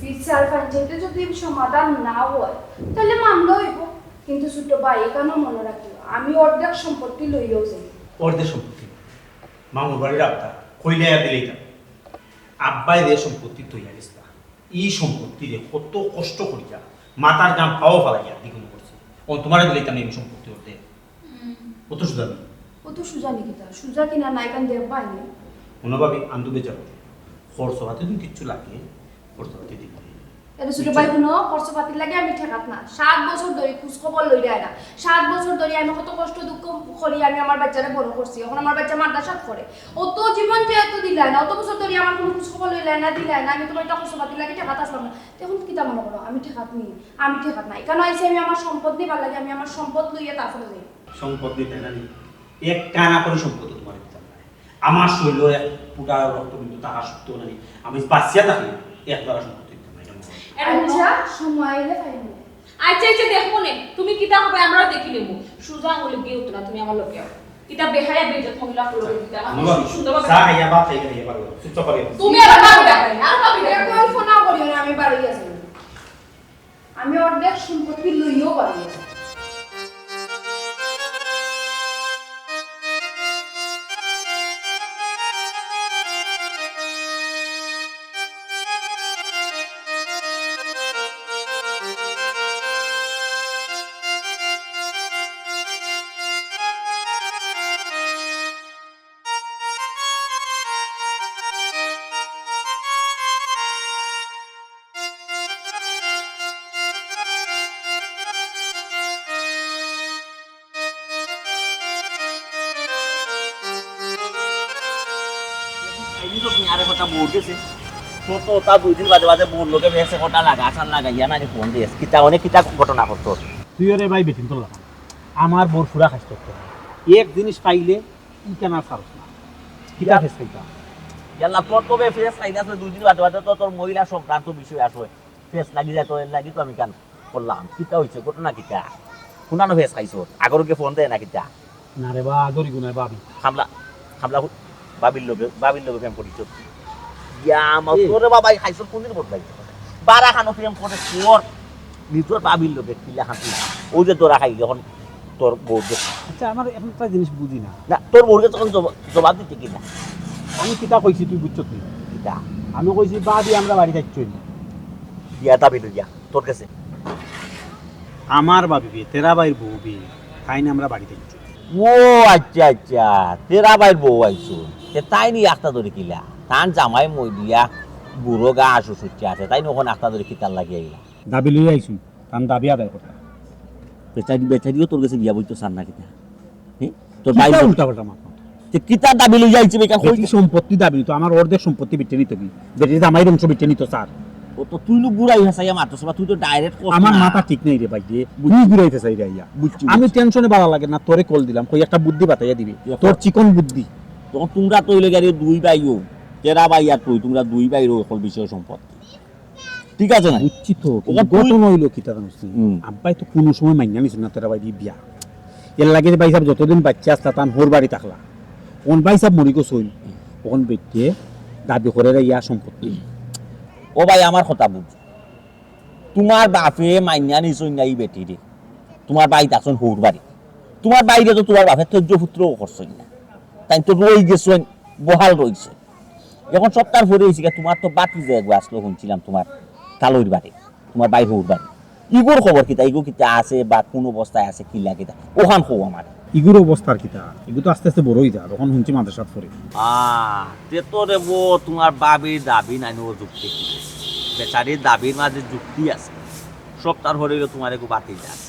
বিচার পঞ্চায়েতে যদি সমাধান না হয়, তাহলে মামলা হইব। কিন্তু ছোট ভাই, এখানেও মনে রাখিও, আমি অর্ধেক সম্পত্তি লইয়াও যাই। অর্ধেক সম্পত্তি। মামুর বাড়ির আবদা, কইলে আর দিলেই না। আব্বায় যে সম্পত্তি তৈয়া গেছলা, ই সম্পত্তিরে কত কষ্ট করিয়া, মাথার ঘাম পাও ফালাইয়া দ্বিগুণ করছে। ও তোমারে দিলেই তো আমি সম্পত্তি অর্ধেক। অত সুজা নি? অত সুজা নি কিতা? সুজা কিনা নাই কান দেখ বাইনি। মনো ভাবি, আন্দু বেজার করো। খরচ পাতি তুমি কিচ্ছু লাগে, খরচ পাতি দিবে। এটা ছোট ভাই, হুনো, খরচ পাতির লাগে আমি ঠেকাত না। সাত বছর ধরি খোঁজ খবর লইরায় না। সাত বছর ধরি আমি কত কষ্ট দুঃখ করি আমি আমার বাচ্চারে বড় করছি। এখন আমার বাচ্চা মাদ্রাসাত পড়ে। অত জীবন যে এত দিলায় না, অত বছর ধরি আমার কোনো খোঁজ খবর লইলায় না, দিলায় না। আমি তোমার এটা খরচ পাতির লাগে ঠেকাত আসলাম না। তো এখন কিতা মনে করো? আমি ঠেকাত নি, আমি ঠেকাত নাই। কেন আইছি আমি আমার সম্পদ নিবার লাগে, আমি আমার সম্পদ লইয়া তারপরে যাই। সম্পদ নিতে না নি? এক কানা করে সম্পদ তোমার দিতাম না। আমার শরীরর এক ফুটা রক্তবিন্দু থাকা সত্ত্বেও না নি, আমি বাঁচিয়া থাকি এক দ্বারা সম্পদ দিতাম না। এটা মনে রাখো। এটা মনে আচ্ছা, সময় আইলে পাইব। আচ্ছা, আচ্ছা, দেখবো নে, তুমি কিতা হবে আমরাও দেখি নেবো। সুজা আঙুলে বিয়ে হতো না, তুমি আমার লোকে আও। কিতা বেহায়া বেইজ্জত মহিলা পুরো দিতে আমার মনে রাখো, সুন্দর ভাবে। চা খাইয়া ভাত খাইয়া খাইয়া পারবো, চুপচাপ পারবো। তুমি আবার ভাবি দেখো না, আর ভাবি এটা দেখো। কল্পনা করিও না আমি বাড়ি আছি। আমি অর্ধেক সম্পত্তি লইয়াও বাড়ি আছি। এই তো মিয়ারে কথা বউর গেছে। তো, তো তা দুই দিন বাদে বাদে বউর লগে বেশে কথা লাগা, আসান লাগা, ইয়া নানি ফোন দিস। কিতা অনেক কিতা ঘটনা ঘটতো। তুই ওরে ভাই বেটিন তোর লাগা। আমার বউর ফুরা খাইছ তোর। এক জিনিস পাইলে ই কেন আর ছাড়স না? কিতা ফেস খাইতা? ইয়াল্লা, তোর তবে ফেস খাই গেছে দুই দিন বাদে বাদে তো তোর মহিলা সংক্রান্ত বিষয় আসে। ফেস লাগি যায় তো, এর লাগি তো আমি কান করলাম। কিতা হইছে? ঘটনা কিতা? হুনানো ফেস খাইছ? আগরকে ফোন দেয় না কিতা? না রে বা, আগরি গুনায় ভাবি। খামলা, খামলা হু-, ভাবির লগে, ভাবির লগে প্রেম করিছ। ইয়া, আমার তোরে বাবাই খাইছ কোনদিন বদলাই? বারা খানো প্রেম করে তোর নিজর ভাবির লগে কিলা খাতি। ওই যে তোরা খাইলি এখন তোর বউর যে। আচ্ছা, আমার এখন একটা জিনিস বুঝি না। না, তোর বউরে তখন জবা-, জবাব দিতে কি না? আমি কিতা কইছি তুই বুঝছত নি? কিতা? আমি কইছি ভাবি আমরা বাড়ি যাচ্ছি না। বিয়া দাবি লইয়া তোর কাছে। আমার ভাবি বিয়ে, তেরা ভাইর বউ বিয়ে, তাই না আমরা বাড়ি যাচ্ছি। ও আচ্ছা আচ্ছা, তেরা ভাইর বউ আইছো। তে তাই নি একটা ধরে কিলা? তান জামাই মই দিয়া বুড়ো গা আসু সুচ্ছে আছে, তাই নি ওখানে একটা ধরে কিতার লাগি আইলা? দাবি লই আইছুন, তান দাবি আদায় করতাম। বেচারি, বেচারিও তোর কাছে বিয়া বইতো চান না কিতা? হে? তোর ভাই কিতা উল্টা পাল্টা মাত মাত? তে কিতা দাবি লই যাইছে বেকার কই? বেটি সম্পত্তি দাবি নিত, আমার অর্ধেক সম্পত্তি বিটে নিত কি? বেটির জামাইর অংশ বিটে নিত স্যার। ও তো তুই লোক গুড়াই হাসাইয়া মারতো সবা, তুই তো ডাইরেক্ট কর আমার না। মাথা ঠিক নাই রে ভাই রে, তুই গুড়াইতে চাই রে আইয়া। বুঝছি, আমি বুঝছি। টেনশনে বাড়া লাগে না, তোরে কল দিলাম, কই একটা বুদ্ধি বাতাইয়া দিবি। ইয়া, তোর কর। চিকন বুদ্ধি। তখন তোমরা তো হইলে গেলে দুই ভাইও, তেরা ভাই আর তুই, তোমরা দুই ভাইরও অকল বিষয় সম্পত্তি। ঠিক আছে না? বুঝছি তো, কিন্তু ওটা তুই ঘটনা হইলো কি তা জানোস নি? হুম। আব্বাই তো কোনো সময় মাইনা নিছিল না তেরা ভাই বিয়া। এর লাগে যে ভাই সাহেব যতদিন বাচ্চা আসলা তান হোর বাড়ি থাকলা। কোন ভাই সাহেব মরি গেছইন, ওখান বেটিয়ে দাবি করে রে ইয়া সম্পত্তি। ও ভাই, আমার কথা বুঝ। তোমার বাপে মাইনা নিছইন না ই বেটিরে। তোমার ভাই থাকছইন হোর বাড়ি। তোমার ভাইরে তো তোমার বাপে তৈর্য পুত্রও করছইন না। তাই তো রই গেছইন, বহাল রইছে। এখন সপ্তাহ পরে হইছে গিয়া, তোমার তো বাতি যে এগো আসলো শুনছিলাম তোমার তালইর বাড়ি, তোমার ভাই হোর বাড়ি। ইগুর খবর কিতা? ইগু কিতা আছে বা কোন অবস্থায় আছে, কিলা কিতা? ওখান কও আমার। ইগুর অবস্থার কিতা? ইগু তো আস্তে আস্তে বড় হই যার, ওখান শুনছি মাদ্রাসাত পড়ে। আহ, তে তো রে বো, তোমার ভাবির দাবি নাই নো যুক্তি। বেচারির দাবির মাঝে যুক্তি আছে। সপ্তাহ হলে তোমার এগো বাতি যায়।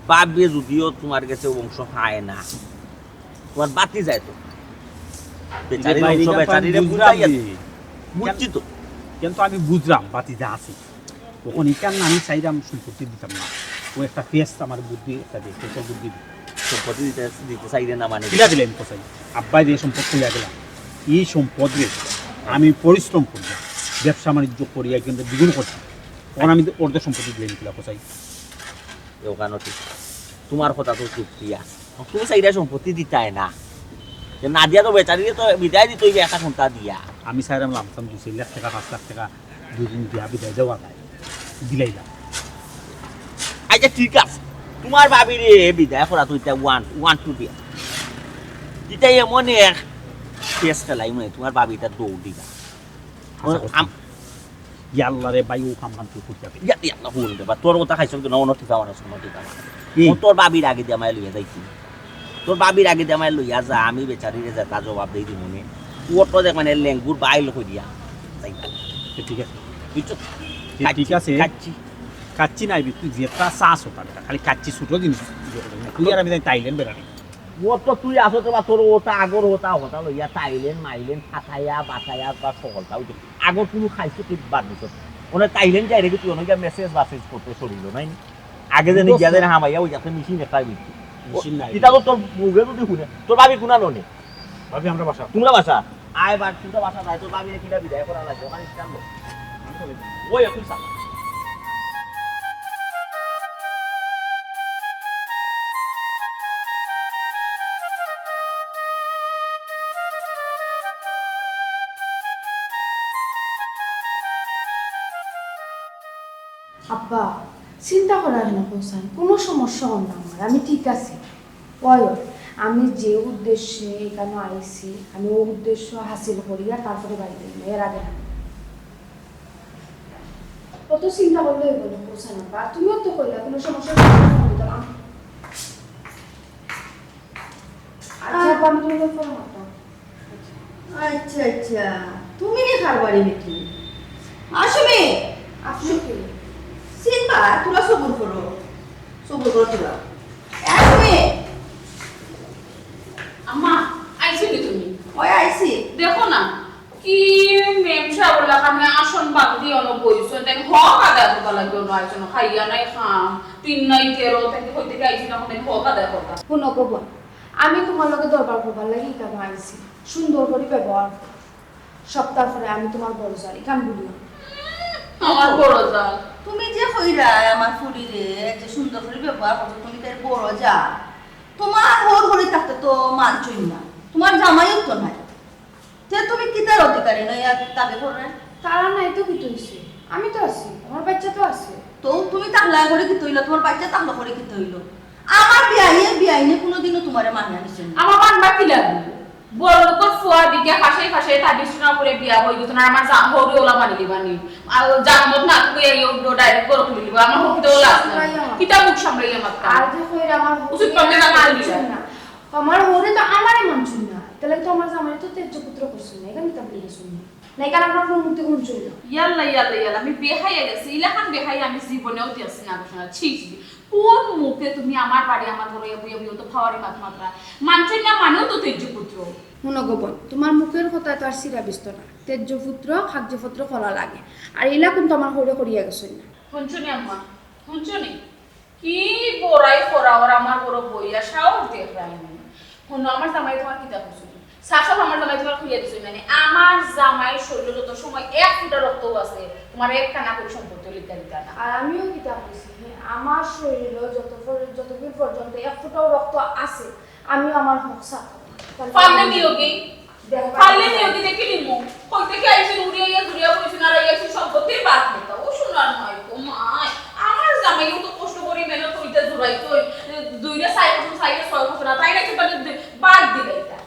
ভাবিয়ে যদিও তোমার গেছে অংশ পায় না, তোমার বাতি যায় তো। বেচারির ভাই, অংশ এটা তো আমি বেচারিরে বুঝলাম বুঝাইয়া নি। বুঝছি তো। কিন্তু আমি বুঝলাম বাতি যা আছে। তখন এখান আমি চাইলাম সম্পত্তি দিতাম না। ও একটা পেস আমার বুদ্ধি, একটা দিয়েছে, একটা বুদ্ধি দিল। সম্পত্তি দিতে দিতে চাইরে না মানে? কিলা দিলাইমু কছাই? আব্বায় যে সম্পদ কইয়া গেলা, ই সম্পদরে আমি পরিশ্রম করিয়া, ব্যবসা বাণিজ্য করিয়া কিন্তু দ্বিগুণ করছি। অখন আমি অর্ধেক সম্পত্তি দিলাইমু কিলা কছাই? এ ওখানো ঠিক। তুমার কথা তো যুক্তি আছে। তুমি চাইরা সম্পত্তি দিতায় না। যে না দিয়া তো বেচারিরে তো বিদায় দিতে অইবে একটা সন্তা দিয়া। আমি চাইরাম লামসাম দুই চাইর লাখ টেকা, পাঁচ লাখ টেকা দুই দিন দিয়া বিদায় দেওয়া যায়। দিলাইলাম। আচ্ছা, ঠিক আছে। তুমার ভাবিরে বিদায় করা তো ইটা ওয়ান, ওয়ান টু দিয়া। ইটা এমন এক কেস খেলাইমু, তুমার ভাবি ইটা দৌড় দিবা। আশা করছি। আম- ইয়াল্লা রে ভাই, ও কাম কাম তুই করতে হবে। ইয়া, ইয়াল্লা, হুন রে বা, তোর কথা খাইছস কেন? অন্য ঠিক আমার আছে, অন্য ঠিক আমার আছে। কি? ও তোর ভাবির আগে দিয়া আমায় লইয়া যাইছি। তোর ভাবির আগে দিয়া আমায় লইয়া যা, আমি বেচারিরে যেটা জবাব দেই দিমুনে। ও তো দেখ মানে লেঙ্গুর বাইল করিয়া যাইবা। এ, ঠিক আছে। বুঝছো? এ, ঠিক কাচ্চি, আছে। কাচ্চি। কাচ্চি নাই, তুই যেটা চাস ওটা বেটা। খালি কাচ্চি ছোট জিনিস। তুই আর আমি যাই থাইল্যান্ড বেড়ানি। ও তো তুই আসো তো বা তোর ওটা আগর ওটা ওটা লইয়া থাইল্যান্ড, মাইল্যান্ড, ফাটাইয়া, বাটাইয়া বা সকলটা। ওই যে আগর কোনো খাইছো তুই বাদ দিছ। ওনে থাইল্যান্ড যাই রেখে তুই অনেক মেসেজ বাসেজ করতে শরীর নাই নি? আগে যে বুঝছি। গিয়া দেন হামাইয়া ওই যাতে মেশিন একটা বিক্রি। মেশিন নাই। এটা তো তোর মুখে যদি শুনে, তোর ভাবি কোনা ননে? ভাবি আমরা বাসা। তোমরা বাসা? আয় বার, তোমরা বাসা নাই, তোর ভাবি কিনা বিদায় করা লাগবে, ওখানে স্ট্যান্ড। ওই এখন সামনে। আব্বা, চিন্তা করা কেন কৌসান? কোনো সমস্যা হল না আমার, আমি ঠিক আছি। ওই, আমি যে উদ্দেশ্যে এখানে আইছি, আমি ও উদ্দেশ্য হাসিল করি আর তারপরে বাড়িতে যাই, এর আগে না। অত চিন্তা করলে হইব না কৌসান আব্বা, আর তুমিও তো কইলা কোনো সমস্যা হইলে ফোন দিতাম। আম-, আচ্ছা আব্বা, আমি তোমাকে ফোন মারতাম। আচ্ছা, আচ্ছা, তুমি নি কারবারি নাকি? আসো মে। আসো কি? সিনবা, তোরা সবুর করো। সবুর করো তোরা। আসো মে। আম্মা, আইছো নি তুমি? ওই আইছি। দেখো না, কি মেম সাহেব বললা, আমি আসন বাদ দিয়ে অনো বইছো, তাই হক আদায় করতে লাগবে, অনো আইছো না, খাইয়া নাই খাম, তিন নাই তেরো, তাই হইতে কি আইছি না, কোনদিন হক আদায় করতা। হুনো গো বোন, আমি তোমার লগে দরবার করবার লাগি ইখানো আইছি। সুন্দর করি ব্যবহার করো। সপ্তাহ পরে আমি তোমার বড় জাল, ইখান ভুলিও না। আমার বড় জাল? তুমি যে কইরায় আমার ফুরিরে যে সুন্দর করি ব্যবহার করছো, তুমি তাইর বড় জাল। তোমার হউর হড়ি থাকতে তো মানছইন না, তোমার জামাইও তো নাই। তে তুমি কিতার অধিকারী নইয়া দাবি কররায়? তারা নাই তো কিতা অইছে? আমি তো আছি, আমার বাচ্চা তো আছে। তো তুমি থাকলা করি কিতা অইলো? তোমার বাচ্চা থাকলো করি কিতা অইলো? আমার বিয়াইয়ে বিয়াইনে কোনোদিনও তোমারে মানিয়া নিছে না। আমার মানবা কি লাগবো? বড় লোকর ফুয়া দিকে ফাঁসে ফাঁসে তাবিজ শোনা করে বিয়া বই দিত না, আমার জা-, হউরে ওলা মানি দিবানি। আর জামাত না তুই এই উঠো ডাইরেক্ট বড় খুলে দিব, আমার হকিতে ওলা আছে না। সামলাইয়া মাত। কিতা মুখ সামলাইয়া মাত? আর যে কইরা আমার উচিত হউরে পাবে না আমার মানছে না। আমার হউরে তো আমারে মানছে না, তাহলে তো আমার জামাই তো তেজ্য পুত্র করছে না, এখানে কিতা বলে গেছে না? না, এখানে আপনার কোনো মুক্তি কোন চলে না। ইয়াল্লা, ইয়াল্লা, ইয়াল্লা, আমি বেহাইয়া গেছি, ইলাখান বেহাইয়া আমি জীবনেও দেখছি না ঘোষণা। ছি, ছি, ছি। কোন মুখে তুমি আমার বাড়ি, আমার ঘরে বুয়া বুয়া তো ফাওয়ারি মাত মাতরা? মানছে না মানেও তো তেজ্য পুত্র। হুনো গো বোন, তোমার মুখের কথা তো আর সিরা বিস্ত না। তেজ্য পুত্র, কাগজপত্র করা লাগে। আর ইলা কিন্তু আমার হউরে করিয়া গেছে না। হুনছো নি আম্মা? হুনছো নি? কি বড়াই করা ওর আমার বড় বইয়া সাহস দেখরায়নি। হুনো, আমার জামাই তোমার কিতা কইছিল? সাফ সাফ আমার জামাই তোমার খুলিয়া দিছিল, মানে আমার জামাই শরীরে যত সময় এক ফুটা রক্তও আছে, তোমার এক কানা করে সম্পত্তি লিখা দিতা না। আর আমিও কিতা কইছি, হ্যাঁ, আমার শরীরে যত পর-, যতদিন পর্যন্ত এক ফুটাও রক্ত আছে, আমিও আমার হক সাথ। পারলে নিয়োগী দেখো, পারলে নিয়ে ওকে দেখে নিমু। কই থেকে আইছি, উড়িয়া ইয়া, ঘুরিয়া বইছি, না রাইয়া আইছি, সম্পত্তির বাদ নেতা। ও সোনার মাই গো মাই। আমার জামাইও তো কষ্ট করি মেহনত করিতে জুড়াইতো। দুইটা সাইড এখন সাইডে ছয় বছর না, তাই নাকি বাদ দি-, বাদ দিলে এটা।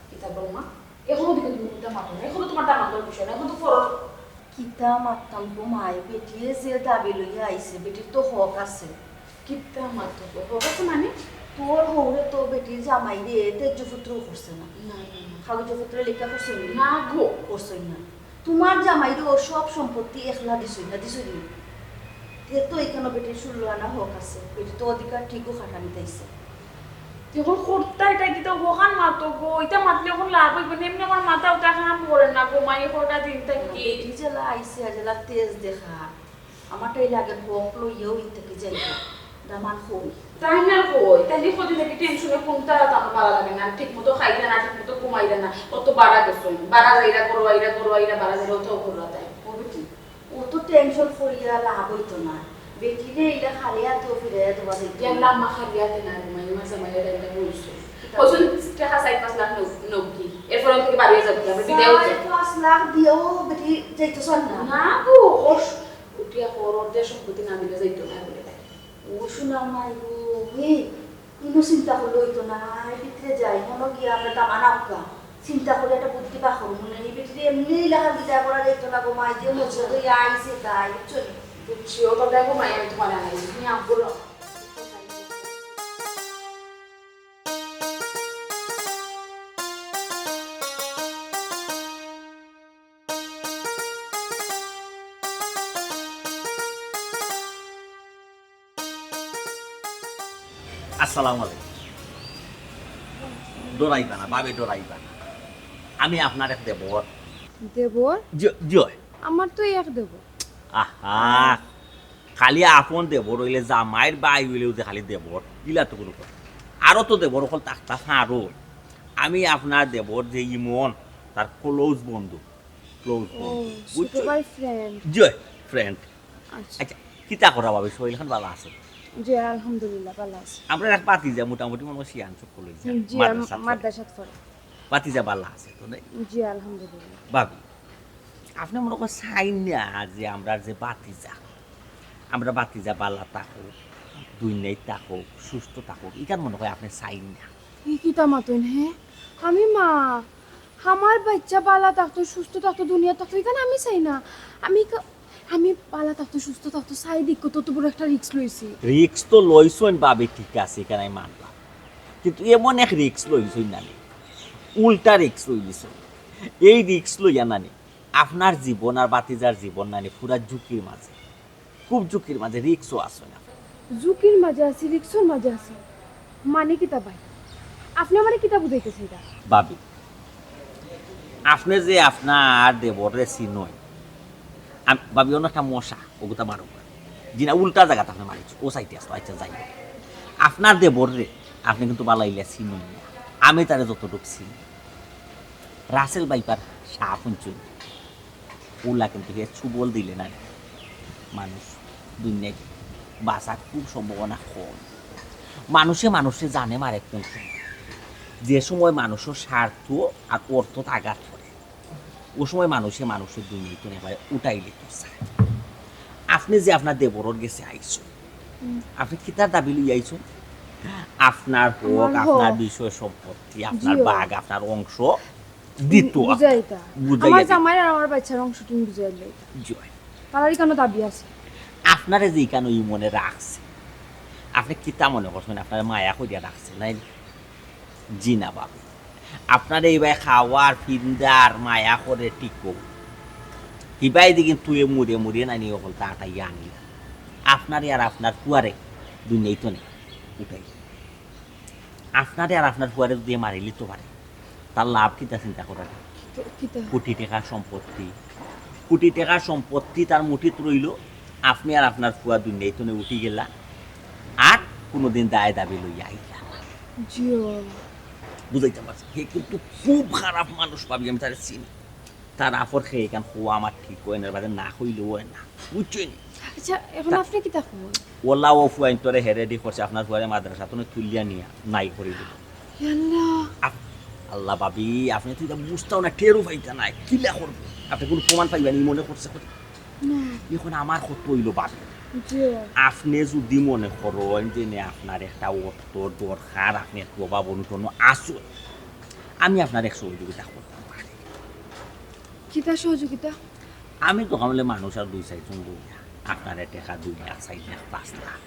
কিতা বল মা? এখনো দিকে তুমি কিতা মাতো না? এখনো তোমার দামান্দর বিষয় না, এখন তো ফরর। কিতা মাততাম গো মাই, বেটিয়ে যে দাবি লইয়া আইছে, বেটির তো হক আছে। কিতা মাতো গো? হক আছে মানে? তোর হউরে তো বেটির জামাইরে তেজ্য পুত্রও করছে না। না, না, না। কাগজপত্র লেখা করছে নি? না গো। করছে না। তোমার জামাইরে ও সব সম্পত্তি একলা দিছই না, দিছই নি? তে তো এখানো বেটির ষোলো আনা হক আছে, বেটি তো অধিকার ঠিকও খাটানি তাইছে। এখন কর্তা এটা কিতা হকান মাতো গো, এটা মাতলে এখন লাভ হইব না, এমনি আমার মাথা উঠা কাম করে না গো, মাই কটা দিন থাকি। বেটি জেলা আইছে, আর জেলা তেজ দেখা। আমারটাই লাগে হক লইয়াও ইত্যাদি যাইব। দামান কই? তাই না কই, তাইলে কদিন থাকি টেনশনে কুনতা তো আমার ভালা লাগে না, ঠিক মতো খাইরা না, ঠিক মতো ঘুমাইরা না, কত বারা গেছইন, বারা যাইরা ঘরো আইরা, ঘরো আইরা বারা যাইরা, অত কররা তাই। ও বেটি, অত টেনশন করিয়া লাভ অইতো না। বেটিরে ইলা খালি আতো ফিরাইয়া দেওয়া যাইতো না। ইয়াল্লা, আম্মা খালি আতে না ঘুমাই, আমার জামাইয়ে তাইলে বলছে। কইছইন, টেকা চাইর পাঁচ লাখ নক-, নকদি। এরপর অন থাকি বারইয়া যাবি, আমরা বিদায় অই যাই। চাইর পাঁচ লাখ দিয়াও বেটি যাইতো চায় না। না গো, ওর উঠিয়া খরচ দিয়া সম্পত্তি না দিলে যাইতো না বলে তাই। ও সোনা মাই গো, হে, ইনো চিন্তা করলে অইতো না, এই ভিতরে যাই, মনো গিয়া আমরা দামান আউক্কা। চিন্তা করে একটা বুদ্ধি বার করমু নে, এই ভিতরে এমনি লেখা বিদায় করা যাইতো না গো, মাই যে মজা হইয়া আইছে তাই, বুঝছো নি? বুঝছি, ও তো দেখো মাই, আমি তোমার আনাই, তুমি আব্বুর আসসালামু আলাইকুম। ডরাইবা না, ভাবি, ডরাইবা না। আমি আপনার এক দেবর। দেবর? জি, জি অয়। আমার তো এক দেবর। আহা, খালি আপন দেবর অইলে, জামাইর ভাই অইলেও যে খালি দেবর, ইলা তো কুনু কথা। আরো তো দেবর অকল থাকতা পারইন। আমি আপনার দেবর যে ইমন, তার ক্লোজ বন্ধু, ক্লোজ ও, বন্ধু। ছোট বুঝছো? ভাই ফ্রেন্ড। জি, ফ্রেন্ড। আচ্ছা। আচ্ছা, কিতা করা ভাবি, শরীর খান ভালা আছে? জি, আলহামদুলিল্লাহ, ভালা আছি। আমরা এক ভাতিজা মোটামুটি মনে হয় শিয়ান চক্কর লই যায়, জি, মাদ্রাসাত পড়ে। মাদ্রাসাত পড়ে। ভাতিজা ভালা আছে তো নাই? জি, আলহামদুলিল্লাহ। ভাবি, আপনে মনে কয় চাইন না যে আমরার যে ভাতিজা, আমরার ভাতিজা ভালা থাকুক, দুনিয়াত থাকুক, সুস্থ থাকুক, ইখান মনে কয় আপনে চাইন না। ই কিতা মাতইন, হে? আমি মা, আমার বাইচ্চা ভালা থাকতো, সুস্থ থাকতো, দুনিয়াত থাকতো, ইখান আমি চাই না। আমি ক-, আমি ভালা থাকতো, সুস্থ থাকতো, চাই দেখো তো, অত বড় একটা রিস্ক লইছি। রিস্ক তো লইছইন ভাবি, ঠিক আছে, ইখান আমি মানলাম, কিন্তু এমন এক রিস্ক লইছইন নানি, উল্টা রিস্ক লইছইন। এই রিস্ক লইয়া নানি আপনার জীবন আর ভাতিজার জীবন নানি পুরা ঝুঁকির মাঝে, খুব ঝুঁকির মাঝে, রিস্কও আছে না। ঝুঁকির মাঝে আছি, রিস্কর মাঝে আছি, মানে কিতা ভাই? আপনে আমারে কিতা বুঝাইতে চাইরা? ভাবি, আপনে যে আপনার দেবররে চিনইন, আম-, ভাবি, অনো একটা মশা, অগুতা মারো। জি না, উল্টা জাগাত আপনে মারিছো, অউ সাইডে আসলো, আচ্ছা, যাই হোক। আপনার দেবররে আপনে কিন্তু ভালা ইলা চিনইন না। আমি তারে যতটুক চিনি, রাসেল ভাইপার সাপ হুনছইন, অউলা কিন্তু হে ছুবল দিলে না, মানুষ দুনিয়াত বাঁচার খুব সম্ভাবনা কম। মানুষে মানুষে জানে মারে কোন সময়, যে সময় মানুষর স্বার্থ আর অর্থত আঘাত করে, অউ সময় মানুষে মানুষর দুনিয়াত একবারে উঠাইলিতো চায়। আপনে যে আপনার দেবরর গেছে আইছইন, হুম। আপনে কিতার দাবি লইয়া আইছইন? আপনার হক, আমার হক। আপনার বিষয় সম্পত্তি, আপনার জি হক। ভাগ, আপনার অংশ দিতো। বুঝাইতা। বুঝাইয়া আমার দিতো। জামাইর আর আমার বাইচ্চার অংশ তুমি বুঝাইয়া দিলাইতা। জি অয়। তারার ইখানো দাবি আছে। আপনারে যে ইখানো ই মনে রাখছে, আপনে কিতা মনে করছইন? আপনারে মায়া করিয়া রাখছে, নাইলে? জি না ভাবি, আপনারে ইবায় খাওয়ার, ফিন্দার, মায়া করে, টিকো। ইবায় দেখি তুই মুড়ে মুড়ে নানি অকলতা আটাইয়া আনিলা। আপনারে আর আপনার ফুয়ারে দুনিয়াত থনে উঠাই। আপনারে আর আপনার ফুয়ারে যদি মারিলিতো পারে, তার লাভ কিতা চিন্তা করার? কিতা, কিতা? কোটি টেকার সম্পত্তি, কোটি টেকার সম্পত্তি তার মুঠিত রইলো। আপনে আর আপনার ফুয়া দুনিয়াত থনে উঠি গেলা, আর কুনুদিন দায় দাবি লইয়া আইলা না। জি অয়। বুঝাইতাম পারছি, হে কিন্তু খুব খারাপ মানুষ ভাবি, আমি তারে চিনি। তার আপর খেয়ে ইখান কওয়া আমার ঠিক অয় না, এর বাদে না কইলেও অয় না, বুঝছইন নি? আচ্ছা, এখন তা- আপনে কিতা কইন? অলা অউ ফুয়াইন্তরে হে রেডি করছে, আপনার ফুয়ারে মাদ্রাসা থনে তুলিয়া নিয়া নাই করি দিবো। ইয়া আল্লাহ। আপ-, আল্লাহ ভাবি, আপনে তো ইটা বুঝতাও না, টেরও পাইতা না, কিলা করবো? আপনে কুনু প্রমাণ পাইবা নি, মনে করছে করি? না। এখন আমার কথা অইলো ভাবি, জি। আপনে যদি মনে করইন যে নে আপনার একটা অর্থ দরকার, আপনে একটু অভাব অনটনো আছইন, আমি আপনারে এক সহযোগিতা করতাম পারি। কিতা সহযোগিতা? আমি তো কামলে মানুষ আর দুই চাইরজন লইয়া, আপনারে টেকা দুই লাখ, চাইর লাখ, পাঁচ লাখ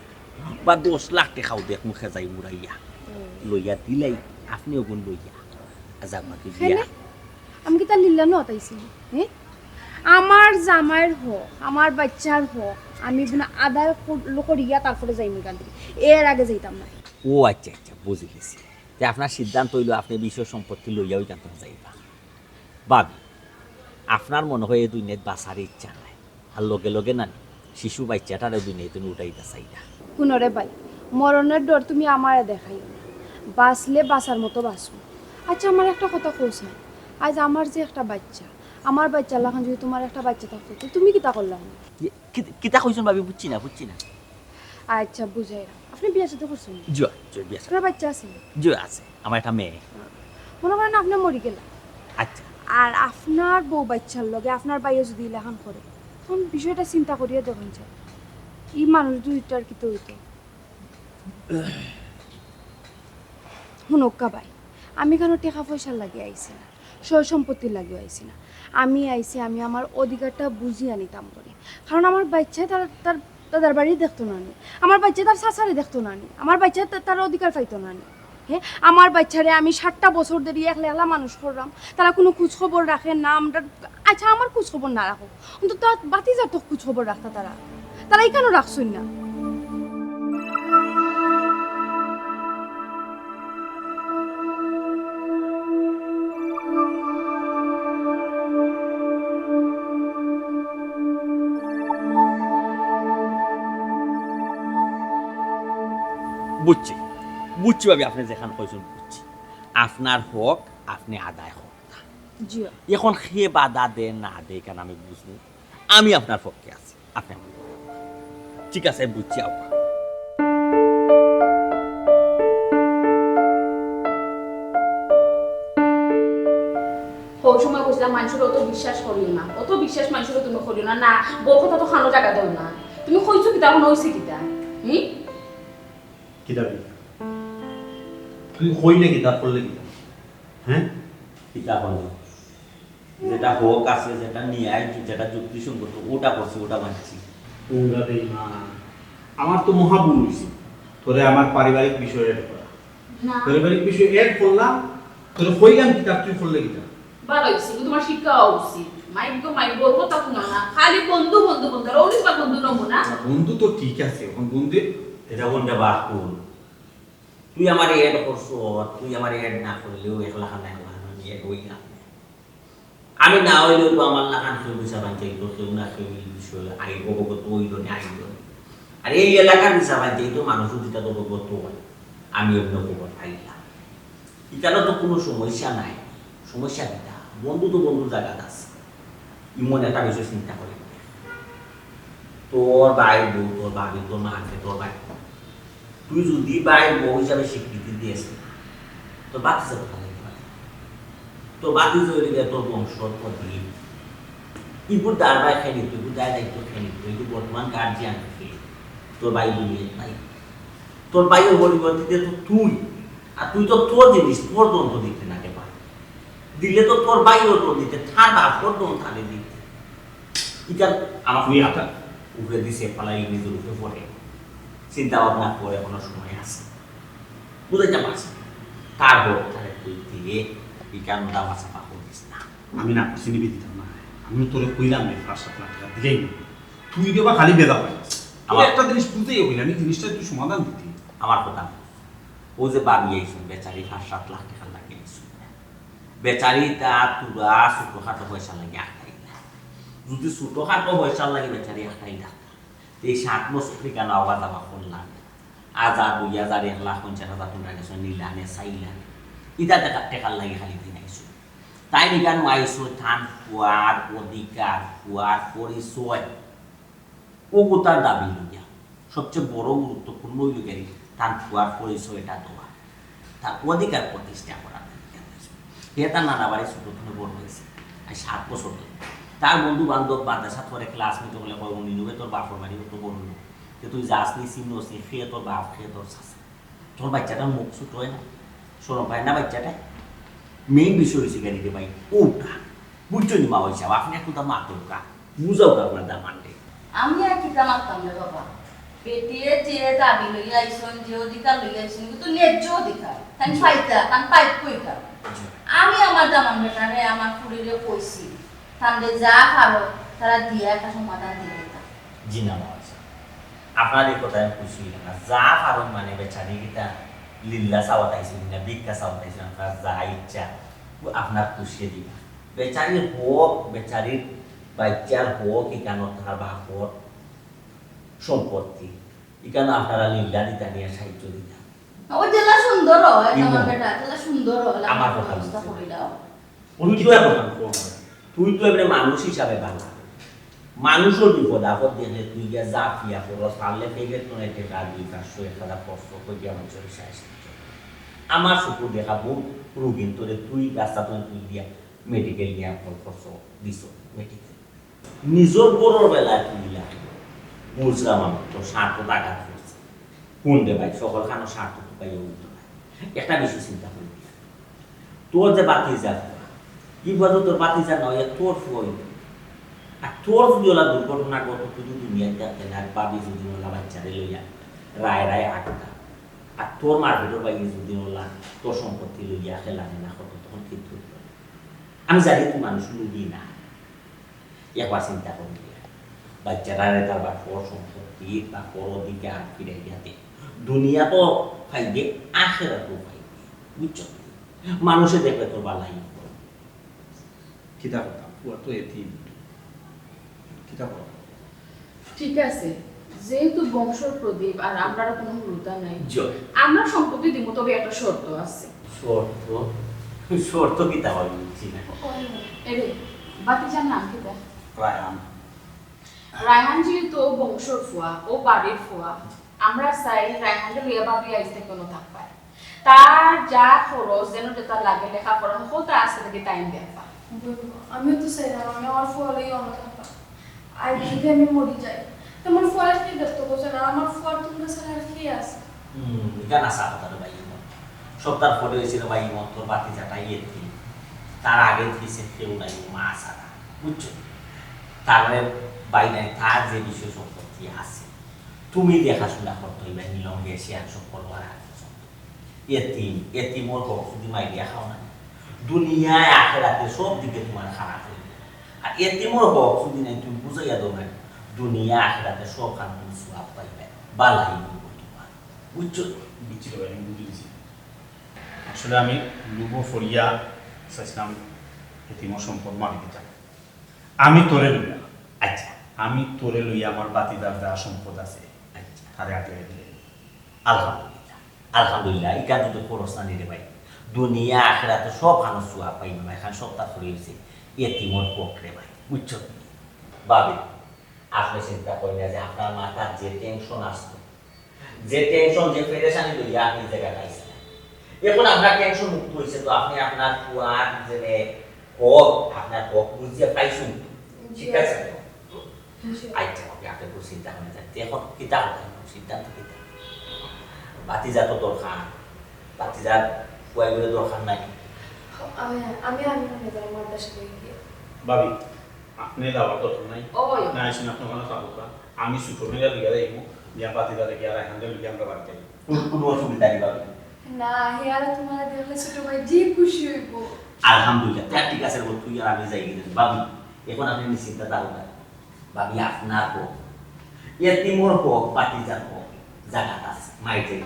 বা দশ লাখ টেকাও দেখমু খেজাই উড়াইয়া, হুম। লইয়া দিলাই, আপনে অগুন লইয়া, আর যাক বাকি কেনে? দিয়া। আমি কিতা লিল্লা নু আতাইছি, হে? আমার জামাইর হক, আমার বাইচ্চার হক, আমি বুলে আদায় কর-, করিয়া তারপরে যাইমু ইখান থাকি, এর আগে যাইতাম না। ও আচ্ছা, আচ্ছা, বুঝি গেছি। তে আপনার সিদ্ধান্ত অইলো আপনে বিষয় সম্পত্তি লইয়া অইখান থাকি যাইবা। ভাবি, আপনার মনে হয় এই দুনিয়াত বাঁচার ইচ্ছা নাই, আর লগে লগে নানি শিশু বাইচ্চাটারে দুনিয়াত থনে উঠাইতা চাইরা। হুনো রে ভাই, মরণের ডর তুমি আমারে দেখাইও না, বাঁচলে বাঁচার মতো বাঁচো। আচ্ছা, আমার একটা কথা কও ছাইন, আইজ আমার যে একটা বাইচ্চা, আমার বাইচ্চার লাখান যদি তুমার একটা বাইচ্চা থাকতো, তে তুমি কিতা করলায়? কি-, কি-, কিতা কইছইন ভাবি? বুঝছি না, বুঝছি না। আচ্ছা, বুঝাইরাম। আপনে বিয়া শাদী করছইন নি? জি, জি, বিয়া শাদী। আপনার বাইচ্চা আছে নি? জি, আছে। আমার একটা মেয়ে। মনো করেন আপনে মরি গেলা। আচ্ছা। আর আপনার বউ বাইচ্চার লগে আপনার ভাইয়ে যদি ইলাখান করে, তখন বিষয়টা চিন্তা করিয়া দেখইন ছাইন, ই মানুষ দুইটার কিতা অইতো? হুনউক্কা ভাই, আমি কেনে টেকা পয়সার লাগি আইছি না, সয় সম্পত্তির লাগিও আইছি না। আমি আইছি, আমি আমার অধিকারটা বুঝিয়া নিতাম করি। কারণ আমার বাইচ্চায় তার, তার দাদার বাড়ি দেখতো না নি, আমার বাইচ্চায় তার চাচারে দেখতো না নি, আমার বাইচ্চায় তা-, তার অধিকার পাইতো না নি। হে, আমার বাইচ্চারে আমি সাতটা বছর ধরি একলা একলা মানুষ করলাম, তারা কুনু খুঁজ খবর রাখে না। আমরা, আচ্ছা, আমার খুঁজ খবর না রাখো, অন্তত ভাতিজার তো খুঁজ খবর রাখতা তারা, তারা ইখানও রাখছইন না। বুঝছি, বুঝছি ভাবি, আপনে যেখান কইছইন বুঝছি। আপনার হক আপনে আদায় করতা। জি। এখন কে বাধা দেয় না দেয়, ইখান আমি বুঝমু। আমি আপনার পক্ষে আছি, আপনে আমার পক্ষে। ঠিক আছে, বুঝছি আব্বা। হউ সময় কইছিলাম, মানষরে অত বিশ্বাস করিও না, অত বিশ্বাস মানষরে তুমি করিও না। না, বউর কথা তো কানো জাগা দেও না। তুমি কইছো কিতা, অখন অইছে কিতা? হুম? কিতা কইলা? তুই কইলে কিতা, করলে কিতা? হ্যাঁ? কিতা করলে? যেটা হক আছে, যেটা ন্যায়, যেটা যুক্তিসঙ্গত, ওটা করছি, ওটা মানছি। উঙ্গা বেইমান। আমার তো মহা ভুল অইছে। তোরে আমার পারিবারিক বিষয়ে add করা। না। পারিবারিক বিষয়ে add করলাম, তোরে কইলাম কিতা, তুই করলে কিতা? ভালা অইছে, তোমার শিক্ষা হওয়া উচিত। মাইক গো মাইক, বউর কথা হুনো না, খালি বন্ধু, বন্ধু, বন্ধু। আর অউ নিজ বন্ধু নমুনা। না, বন্ধু তো ঠিক আছে, অখন বন্ধু এটা কোনটা বাহ কোন? তুই আমারে add করছস, তুই আমারে add না করলেও একলা খানা একলা খানা আমি add অইলাম। আমি না অইলেও তো আমার লাখান কেউ বিচার আনতে অইতো, কেউ না কেউ এই বিষয়ে আই-, অবগত অইলো নে, আইলো নে। আর এই এলাকার বিচার আনতে অইতো, মানুষও যেটা তো অবগত হয়, আমি অন্য খবর পাইলাম। ইখানো তো কুনু সমস্যা নাই, সমস্যা কিতা? বন্ধু তো বন্ধুর জাগাত আছে। ইমন একটা বিষয় চিন্তা করি, তোর ভাইর বউ, তোর ভাবি, তোর মাকে, তোর ভাই, তুই যদি ভাইর বউ হিসাবে স্বীকৃতি দিস, তোর ভাতিজা তো ভালা অইতে পারে। তোর ভাতিজা অইলে গিয়া তোর বংশ, তোর দিন। ইগুর দায়ভার কে নিতো, ইগুর দায় দায়িত্ব কে নিতো, ইগুর বর্তমান guardian কে? তোর ভাই দুনিয়াত নাই। তোর ভাইর পরিবর্তে তো তুই, আর তুই তো তোর জিনিস, তোর দণ্ড দিতে না কে পারে। দিলে তো তোর ভাইও দণ্ড দিতে, তার বাপর দণ্ড তারে দিতে। ইটা আমার তুই আতা উপরে দিছে, ফালাই নিজের উপরে পড়ে। চিন্তা ভাবনা করে কোনো সময় আছে। বুঝাইতে পারছি। তার হোক, তারে তুই দিয়ে এই কারণটা আমার চাপা করিস না। আমি না করছি, নিবি দিতাম না। আমি তোরে কইলাম রে, পাঁচ সাত লাখ টাকা দিলেই নিবি। তুই রে বা খালি বেলা পাইস। তুই আমার একটা জিনিস বুঝতেই হইল, আমি জিনিসটা তুই সমাধান দিতি। আমার কথা না। ও যে ভাবি আইসুন, বেচারি পাঁচ সাত লাখ টাকার লাগি আইসুন। বেচারি তা তোরা ছোটখাটো পয়সা লাগি আটকাইলা। যদি ছোটখাটো পয়সার লাগি বেচারি আটকাইলা, এই সাত বছর ঠিকানা আবার দাবা করলাম। আজাদ দুই হাজার, এক লাখ পঞ্চাশ হাজার টাকা গেছে, নিলামে চাইলাম। ইটা টাকা, টাকার লাগি খালি দিন আইসো। তাই নিকানো আইসো, থান ফুয়ার অধিকার, ফুয়ার পরিচয়। ও গোটার দাবি লইয়া। সবচেয়ে বড় গুরুত্বপূর্ণ হইল গেল তার ফুয়ার পরিচয়টা দেওয়া। তার অধিকার প্রতিষ্ঠা করার দাবি জানাইছে। হে তার নানা বাড়ি ছোট থেকে বড় হয়েছে। আর সাত বছর ধরে। তার বন্ধু বান্ধব মাদ্রাসা পড়ে classmate হলে কয়, "উনি নেবে তোর বাপর বাড়ি, ও তো বড় লোক। যে তুই যাস নি, চিনোস নি, কে তোর বাপ, কে তোর চাচা।" তোর বাচ্চাটার মুখ ছোট হয় না? শরম পায় না বাচ্চাটা? Main বিষয় হয়েছে কেন রে ভাই? ওটা। বুঝছো নি মা ওই সাহেব? আপনি এখন তা মাতউক্কা। বুঝাউক্কা আপনার দামান্ডে। আমি আর কিতা মাততাম রে বাবা? বেটিয়ে যে দাবি লইয়া আইছইন, যে অধিকার লইয়া আইছইন, কিন্তু ন্যায্য অধিকার। তান জি। পাইতা, তান পাইত কইতা। জি। আমি আমার দামান বেটারে, আমার ফুরিরে কইছি, তানরে যা পারো, তারা দিয়া একটা সমাধান দিয়ে দিতা। জি না, মা ওই সাহেব। আপনার এই কথায় আমি খুশি হইলাম না। যা পারো মানে বেচারি কিতা লিল্লা চাওয়াত আইছইন না, ভিক্ষা চাওয়াত আইছইন, আপনার যা ইচ্ছা, ও আপনার খুশি দিবা। বেচারির হক, বেচারির বাচ্চার হক, এখানো তার বাপর সম্পত্তি, এখানে আপনারা লিল্লা দিতা নিয়ে সাহায্য দিতা। ওই যেলা সুন্দর হয় ইমো। আমার বেটা, যেলা সুন্দর হয়, আমার আমার কথা ব্যবস্থা বুঝছে। করে দাও। তুই তো এখন তুই তো এবারে মানুষ হিসাবে বালা। মানুষের বিপদ আপদ দেখলে তুই গিয়া যা ফিয়া করস, পারলে পেকেট নয় টেকা দুই পাঁচশো এক হাজার খরচ করিয়া মানুষের সাহায্য। আমার চকুর দেখা বহুত রুগীন তোরে তুই রাস্তা তুই তুই দিয়া মেডিকেল নিয়ে আপনার খরচ দিস মেডিকেল। নিজের বড়র বেলায় তুই দিলা। বুঝলাম আমি, তোর স্বার্থ টাকা করছে। কোন রে ভাই, সকল খানো স্বার্থ তো পাই ওই তো ভাই। একটা বিষয় চিন্তা করি দিয়া। তোর যে বাতিজা, কি বলতো তোর বাতিজা নয়, তোর ফুয়া অইতো। আর তোর যদি ওলা দুর্ঘটনা ঘটতো, তুই যদি দুনিয়াত থাকতে না, ভাবি যদি ওলা বাচ্চারে লইয়া রায় রায় আটকা। আর তোর মারপিটর ভাই যদি ওলা তোর সম্পত্তি লইয়া খেলা না করতো, তখন কি তুই? আমি জানি তুই মানুষ লুবি না। একবার চিন্তা করি দিয়া। বাচ্চাটারে তার বাপর সম্পত্তি, বাপর অধিকার ফিরাই দিয়াতে। দুনিয়া তো পাইবে, আখেরাতও পাইবে। বুঝছো? মানুষে দেখলে তোর বালাই। কিতা করতাম, ফুয়া তো এতিম। কিতা করতাম? ঠিক আছে, যেহেতু বংশর প্রদীপ আর আমরারও কোনো হুরুতা নাই, জয়। আমরা সম্পত্তি দিব, তবে একটা শর্ত আছে। শর্ত? শর্ত কিতা হয় বুঝছি না। এরে, বাতিজার নাম কিতা? রায়হান। রায়হান যেহেতু ও বংশর ফুয়া, ও বাড়ির ফুয়া, আমরা চাই রায়হানরে লইয়া ভাবি আইজ থেকে কোনো থাকবায়। তার যা খরচ, যেন যেটা লাগে, লেখাপড়া, হকলতা আজকে থেকে তাই দেখবা। আমিও তো চাইলাম, আমি আমার ফুয়া লইয়া অন্য থাকতাম। আর যদি আমি মরি যাই, তেমন ফুয়ার কি দেখতে বলছে না, আমার ফুয়ার তোমরা ছাড়া আর কি আছে? হুম, এটা না সাফ তার ভাই মত। সব তার ফটো হয়েছিল ভাই মত, তোর বাতি যাটাই এর কি। তার আগে পিছে কেউ নাই, ও মা ছাড়া। বুঝছো? তার মানে ভাই নাই, তার যে বিষয় সম্পত্তি আছে, তুমি দেখাশোনা করতে হইবে, নিয়ম গেছে আর সব করবো আর আর কিছু। এতিম, এতিমর হক যদি মাইরিয়া খাও না, দুনিয়ায় আখেরাতে সব দিকে তোমার খারাপ হইবে। আর এতিমর হক যদি নাই তুমি বুঝাইয়া দাও না, দুনিয়া আখেরাতে সব খান তুমি সওয়াব পাইবে, বালাই হইব তোমার। বুঝছো? বুঝছি তো ভাই, আমি বুঝে দিছি। আসলে আমি লুবো ফরিয়া চাইছিলাম এতিমর সম্পদ মারি দিতাম। আমি তোরে লইয়া, আচ্ছা, আমি তোরে লইয়া আমার বাতিদার যা সম্পদ আছে, আচ্ছা। তারে আগে দিলে। আলহামদুলিল্লাহ, আলহামদুলিল্লাহ। ইখান তো খরচ না নিলে ভাই, দুনিয়া আখেরাতে সব খানো সওয়াব পাইবে ভাই। খান সব তার ফরি হয়েছে এতিমর হক রে ভাই, বুঝছো তুমি? ভাবি, আপনি চিন্তা করেন না যে আপনার মাথার যে টেনশন আসতো, যে টেনশন, যে পেরেশানি লইয়া আপনি জায়গাটা আইসলেন, এখন আপনার টেনশন মুক্ত হয়েছে, তো আপনি আপনার পুয়ার যে হক, আপনার হক বুঝিয়া পাইছেন, ঠিক আছে? আচ্ছা, ওকে, আপনি কোনো চিন্তা করেন না। এখন কিতা হবে, সিদ্ধান্ত কিতা? বাতিজা তো দরকার, বাতিজার পুয়াইগুলো দরকার নাই। আমি আমি আমি মনে করি আমার দেশে গিয়ে ভাবি, আপনি যাওয়ার দরকার নাই। ওই। না, আসুন, আপনি ওখানে থাকুক না। আমি ছোট মেয়েরা লইয়া যাইব, গিয়া বাতিদারে গিয়া রায়হানরে লইয়া আমরা বাড়িতে যাইব। কোনো, কোনো অসুবিধা নেই ভাবি। না, হিয়ারা তোমার দেখলে ছোট ভাই যে খুশি হইব। আলহামদুলিল্লাহ, তা ঠিক আছে রে, তুই আর আমি যাই গেলেন। ভাবি, এখন আপনি নিশ্চিন্তা থাকুন না। ভাবি, আপনার হক, এতিমর হক, বাতিজার হক, জাগাত আছে, মাই যাই।